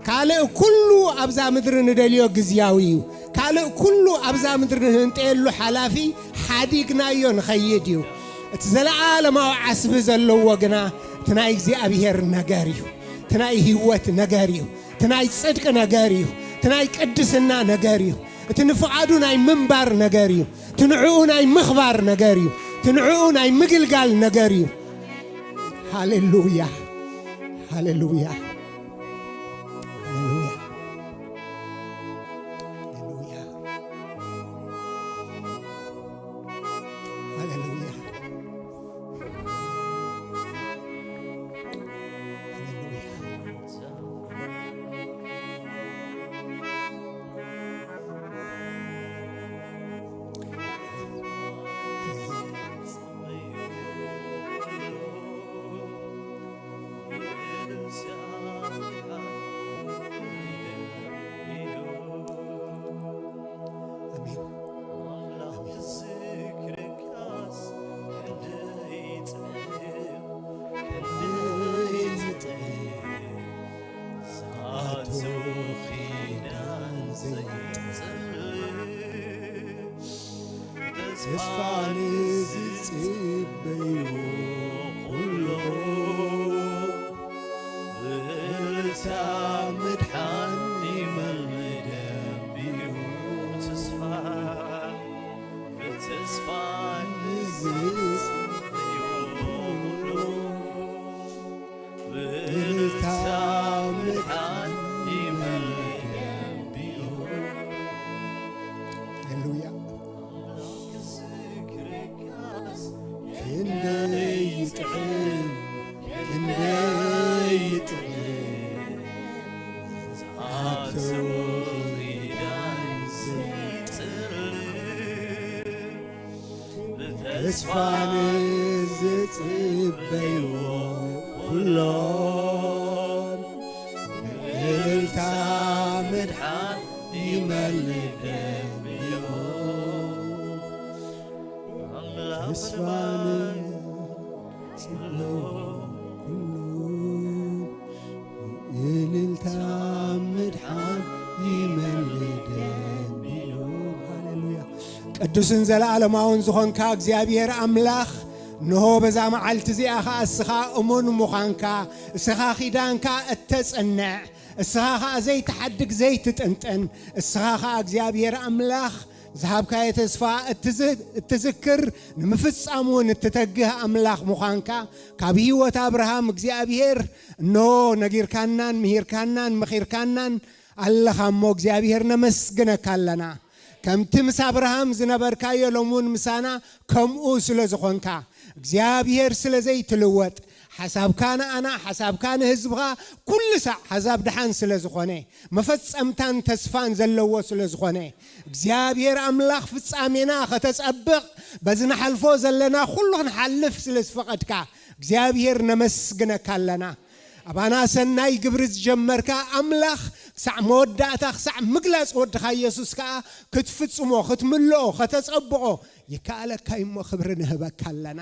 ካልእ ኩሉ ኣብዛ ምድሪ ንደልዮ ግዝያዊ እዩ። ካልእ ኩሉ ኣብዛ ምድሪ ንህንጠየሉ ሓላፊ ሓዲግናዮ ንኸይድ እዩ። እቲ ዘለዓለማዊ ዓስቢ ዘለዎ ግና እቲ ናይ እግዚኣብሔር ነገር እዩ። እቲ ናይ ህይወት ነገር እዩ። እቲ ናይ ጽድቂ ነገር እዩ። እቲ ናይ ቅድስና ነገር እዩ። እቲ ንፍቓዱ ናይ ምንባር ነገር እዩ። እቲ ንዕኡ ናይ ምኽባር ነገር እዩ። እቲ ንዕኡ ናይ ምግልጋል ነገር እዩ። ሃሌሉያ፣ ሃሌሉያ፣ ሃሌሉያ፣ ሃሌሉያ፣ ሃሌሉያ፣ ሃሌሉያ። ኣሜን። ኣምላኽ ዝክርካስ ክንደይ ጥዑም፣ ክንደይ ጥዑም፣ ዝኣተወ ኪዳን ዘይጽልእ፣ ተስፋ ንዝጽበይዎ ኩሎ፣ ብእልልታ ምድሓን ይመልደም እዩ። ተስፋ ብተስፋ ንዝጽበዮ ኩሉ፣ ብእልልታ ምድሓን ይመልደም እዩ። ሃሌሉያ። ኣምላኽ ዝክርካስ ክንደይ ይጥዕም፣ ክንደይ ይጥዕም፣ ዝኣተወ ኪዳን ዘይጽልእ፣ ብተስፋ ንዝጽበይዎ ኩሎም፣ ብእልልታ ምድሓን ይመልእ ደምዮ። ኣምላኽ ተስፋ ንዝጽበይዎ ኩሉ፣ እልልታ ምድሓን ይመልእ ደምዮ። ሃሌሉያ። ቅዱስን ዘለዓለማውን ዝኾንካ እግዚኣብሔር ኣምላኽ፣ እንሆ በዛ መዓልቲ እዚኣ ኸኣ እስኻ እሙን ምዃንካ፣ እስኻ ኪዳንካ እተጸንዕ፣ እስኻ ኸኣ ዘይትሓድግ ዘይትጥንጥን፣ እስኻ ኸኣ እግዚኣብሔር ኣምላኽ ዝሃብካዮ ተስፋ እትዝ-፣ እትዝክር፣ ንምፍጻም እውን እትተግህ ኣምላኽ ምዃንካ፣ ካብ ህይወት ኣብርሃም እግዚኣብሔር፣ እንሆ ነጊርካናን ምሂርካናን መኺርካናን ኣለኻ እሞ፣ እግዚኣብሔር ነመስግነካ ኣለና። ከምቲ ምስ ኣብርሃም ዝነበርካዮ ሎም እውን ምሳና ከምኡ ስለ ዝኾንካ፣ እግዚኣብሔር ስለ ዘይትልወጥ፣ ሓሳብካ ንኣና፣ ሓሳብካ ንህዝብኻ ኩሉ ሳዕ ሓሳብ ደሓን ስለ ዝኾነ፣ መፈጸምታን ተስፋን ዘለዎ ስለ ዝኾነ፣ እግዚኣብሔር ኣምላኽ ፍጻሜና ከተጸብቕ፣ በዚ ንሓልፎ ዘለና ኩሉ ክንሓልፍ ስለ ዝፈቐድካ፣ እግዚኣብሔር ነመስግነካ ኣለና። ኣባና ሰናይ ግብሪ ዝጀመርካ ኣምላኽ፣ ክሳዕ መወዳእታ፣ ክሳዕ ምግላጽ ወድኻ ኢየሱስ ከኣ ክትፍጽሞ፣ ክትምልኦ፣ ከተጸብቖ ይከኣለካ እሞ ክብሪ ንህበካ ኣለና።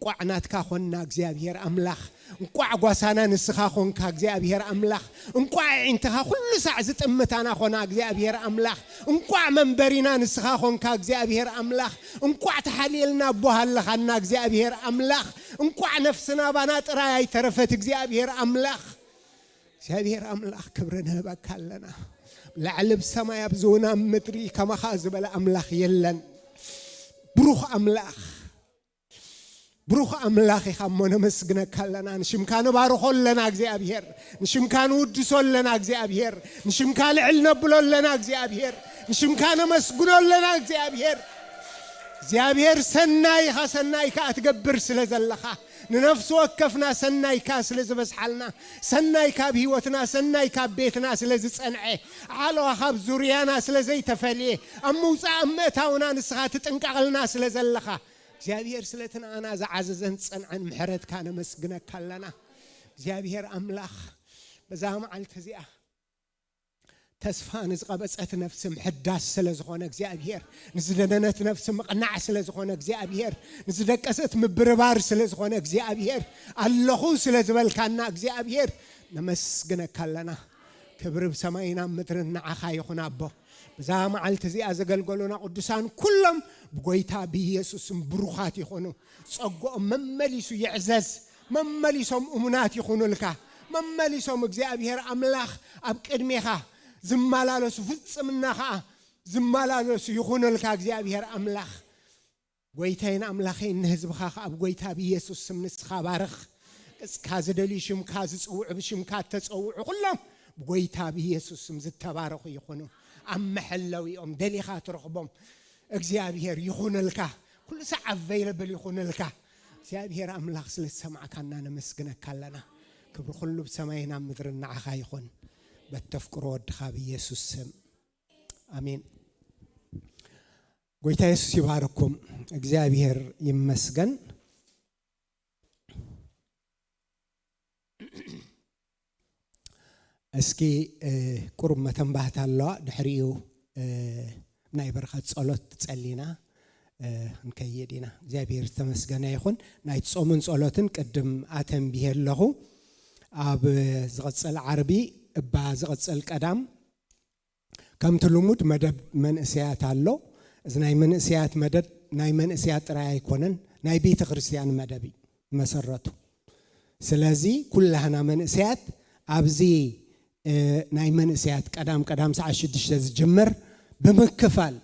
እንቋዕ ናትካ ኾንና እግዚኣብሔር ኣምላኽ። እንቋዕ ጓሳና ንስኻ ኾንካ እግዚኣብሔር ኣምላኽ። እንቋዕ ኣዒንትኻ ኩሉ ሳዕ ዝጥምታና ኾና እግዚኣብሔር ኣምላኽ። እንቋዕ መንበሪና ንስኻ ኾንካ እግዚኣብሔር ኣምላኽ። እንቋዕ ተሓልየልና ኣቦ ሃለኻና እግዚኣብሔር ኣምላኽ። እንቋዕ ነፍስና ባና ጥራይ ኣይተረፈት እግዚኣብሔር ኣምላኽ። እግዚኣብሔር ኣምላኽ ክብሪ ንህበካ ኣለና። ላዕሊ ብሰማይ ኣብ ዝውና ምድሪ ከማኻ ዝበለ ኣምላኽ የለን። ብሩኽ ኣምላኽ፣ ብሩኽ ኣምላኽ ኢኻ እሞ ነመስግነካ ኣለና። ንሽምካ ንባርኾ ኣለና እግዚኣብሔር። ንሽምካ ንውድሶ ኣለና እግዚኣብሔር። ንሽምካ ልዕል ነብሎ ኣለና እግዚኣብሔር። ንሽምካ ነመስግኖ ኣለና እግዚኣብሔር። እግዚኣብሔር ሰናይ ኢኻ፣ ሰናይ ከኣ ትገብር ስለ ዘለኻ፣ ንነፍሲ ወከፍና ሰናይካ ስለ ዝበዝሓልና፣ ሰናይ ካብ ህይወትና፣ ሰናይ ካብ ቤትና ስለ ዝጸንዐ፣ ዓለዋ ካብ ዙርያና ስለ ዘይተፈልየ፣ ኣብ ምውጻእ ኣብ ምእታውና ንስኻ ትጥንቀቕልና ስለ ዘለኻ፣ እግዚኣብሔር ስለቲ ንኣና ዝዓዘዘን ዝጸንዐን ምሕረትካ ነመስግነካ ኣለና። እግዚኣብሔር ኣምላኽ በዛ መዓልቲ እዚኣ ተስፋ ንዝቐበጸት ነፍሲ ምሕዳስ ስለ ዝኾነ እግዚኣብሔር፣ ንዝደነነት ነፍሲ ምቕናዕ ስለ ዝኾነ እግዚኣብሔር፣ ንዝደቀሰት ምብርባር ስለ ዝኾነ እግዚኣብሔር፣ ኣለኹ ስለ ዝበልካና እግዚኣብሔር ነመስግነካ ኣለና። ክብሪ ብሰማይን ኣብ ምድርን ንዓኻ ይኹን ኣቦ። በዛ መዓልቲ እዚኣ ዘገልገሉና ቅዱሳን ኩሎም ብጎይታ ብኢየሱስም ብሩኻት ይኹኑ። ጸግኦም መመሊሱ ይዕዘዝ። መመሊሶም እሙናት ይኹኑልካ። መመሊሶም እግዚኣብሔር ኣምላኽ ኣብ ቅድሜኻ ዝመላለሱ፣ ፍጽምና ኸኣ ዝመላለሱ ይኹኑልካ እግዚኣብሔር ኣምላኽ። ጎይታይን ኣምላኸይን፣ ንህዝብኻ ኸኣ ብጎይታ ብኢየሱስ ስም ንስኻ ባርኽ። ቅጽካ ዝደልዩ፣ ሽምካ ዝጽውዑ፣ ብሽምካ እተጸውዑ ኩሎም ብጎይታ ብኢየሱስ ስም ዝተባረኹ ይኹኑ። ኣብ መሐለዊኦም ደሊኻ ትረኽቦም እግዚኣብሔር ይኹንልካ። ኩሉ ሳዕ ኣቨይለብል ይኹንልካ። እግዚኣብሔር ኣምላኽ ስለ ዝሰማዕካና ነመስግነካ ኣለና። ክብሪ ኩሉ ብሰማይን ኣብ ምድርን ንዓኻ ይኹን። በተፍቅሮ ወድኻ ብኢየሱስ ስም። ኣሜን። ጎይታ የሱስ ይባርኩም። እግዚኣብሔር ይመስገን። እስኪ፣ እ፣ ቁሩብ መተንባህታ ኣለዋ። ድሕሪኡ፣ እ፣ ናይ በረኸት ጸሎት ጸሊና፣ እ፣ ክንከይድ ኢና። እግዚኣብሔር ዝተመስገነ ይኹን። ናይ ጾምን ጸሎትን ቅድም ኣተንቢሄ ኣለኹ። ኣብ ዝቕጽል ዓርቢ እባ ዝቕጽል ቀዳም ከምቲ ልሙድ መደብ መንእሰያት ኣሎ። እዚ ናይ መንእሰያት መደብ ናይ መንእሰያት ጥራይ ኣይኮነን፣ ናይ ቤተ ክርስቲያን መደብ እዩ መሰረቱ። ስለዚ ኩላህና መንእሰያት ኣብዚ፣ እ፣ ናይ መንእሰያት ቀዳም ቀዳም ሰዓት ሽዱሽተ ዝጅምር ብምክፋል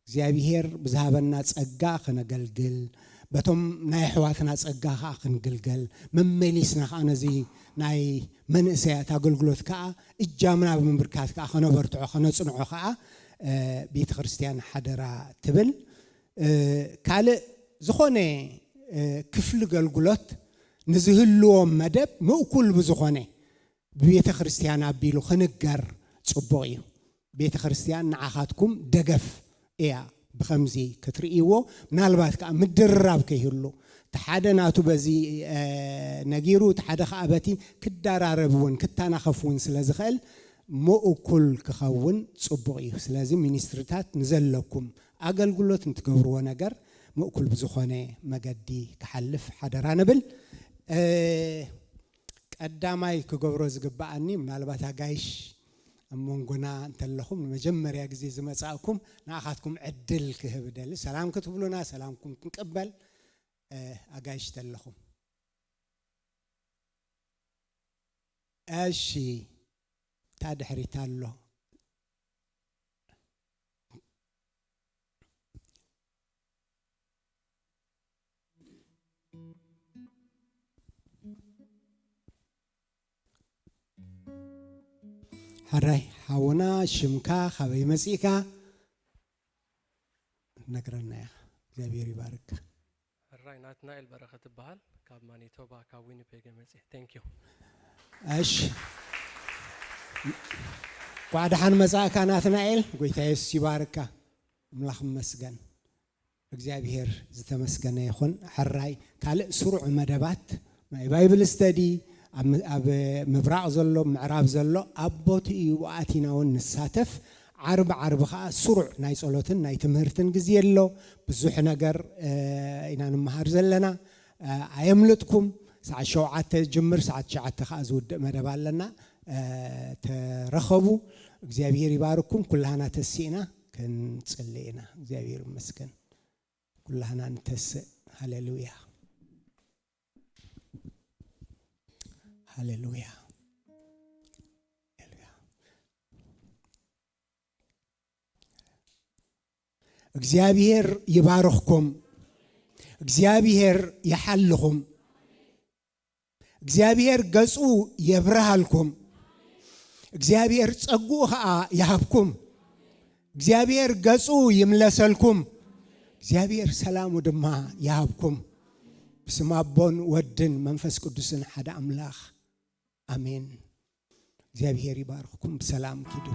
እግዚኣብሔር ብዝሃበና ጸጋ ከነገልግል፣ በቶም ናይ ኣሕዋትና ጸጋ ኸኣ ክንግልገል፣ መመሊስና ኸኣ ነዚ ናይ መንእሰያት ኣገልግሎት ከኣ እጃምና ብምብርካት ከኣ ከነበርትዖ፣ ከነጽንዖ ከኣ፣ እ፣ ቤተ ክርስቲያን ሓደራ ትብል። እ፣ ካልእ ዝኾነ፣ እ፣ ክፍሊ ገልግሎት ንዝህልዎም መደብ ምእኩል ብዝኾነ ብቤተ ክርስቲያን ኣቢሉ ክንገር ጽቡቕ እዩ። ቤተ ክርስቲያን ንዓኻትኩም ደገፍ እያ። ብኸምዚ ክትርእይዎ፣ ምናልባት ከኣ ምድርራብ ከይህሉ፣ እቲ ሓደ ናቱ በዚ፣ እ፣ ነጊሩ፣ እቲ ሓደ ከኣ በቲ ክደራረብ እውን ክተናኸፍ እውን ስለ ዝኽእል፣ ምእኩል ክኸውን ጽቡቕ እዩ። ስለዚ ሚኒስትሪታት ንዘለኩም ኣገልግሎት ንትገብርዎ ነገር ምእኩል ብዝኾነ መገዲ ክሓልፍ ሓደራ ንብል። እ፣ ቀዳማይ ክገብሮ ዝግብኣኒ፣ ምናልባት ኣጋይሽ ኣብ መንጎና እንተለኹም፣ ንመጀመርያ ግዜ ዝመጻእኩም፣ ንኣኻትኩም ዕድል ክህብ እደሊ። ሰላም ክትብሉና፣ ሰላምኩም ክንቅበል፣ እ፣ ኣጋይሽ ተለኹም። እሺ፣ እታ ድሕሪት ኣሎ። ሕራይ ሓውና፣ ሽምካ፣ ካበይ መጺእካ? ነግረና ኢኻ። እግዚኣብሔር ይባርካ። ሕራይ ናትናኤል በረኸት እበሃል። ካብ ማኒቶባ፣ ካብ ዊኒፔግ እየ መጺእ። Thank you። እሺ። እንኳዕ ደሓን መጻእካ ናትናኤል። ጎይታ የሱስ ይባርካ። ኣምላኽ ይመስገን። እግዚኣብሔር ዝተመስገነ ይኹን። ሕራይ ካልእ ስሩዕ መደባት ናይ ባይብል ስተዲ ኣብ ም-፣ ኣብ ምብራቕ ዘሎ፣ ምዕራብ ዘሎ ኣብ ቦትኡ ኣቲና እውን ንሳተፍ። ዓርቢ ዓርቢ ኸኣ ስሩዕ ናይ ጸሎትን ናይ ትምህርትን ግዜ ኣሎ። ብዙሕ ነገር፣ እ፣ ኢና ንምሃር ዘለና። እ፣ ኣየምልጥኩም። ሰዓት ሸውዓተ ዝጅምር፣ ሰዓት ትሽዓተ ኸኣ ዝውድእ መደብ ኣለና። እ፣ ተረኸቡ። እግዚኣብሔር ይባርኩም። ኩላህና ተሲእና ክንጽሊ ኢና። እግዚኣብሔር ይመስገን። ኩላህና ንተስእ። ሃሌሉያ። ሃሌሉያ። ሃሌሉያ። እግዚኣብሔር ይባርኽኩም። እግዚኣብሔር ይሓልኹም። እግዚኣብሔር ገጹ የብርሃልኩም። እግዚኣብሔር ጸግኡ ኸኣ ይሃብኩም። እግዚኣብሔር ገጹ ይምለሰልኩም። እግዚኣብሔር ሰላሙ ድማ ይሃብኩም። ብስም ኣቦን ወድን መንፈስ ቅዱስን ሓደ ኣምላኽ ኣሜን። እግዚኣብሔር ይባርኽኩም። ብሰላም ኪዱ።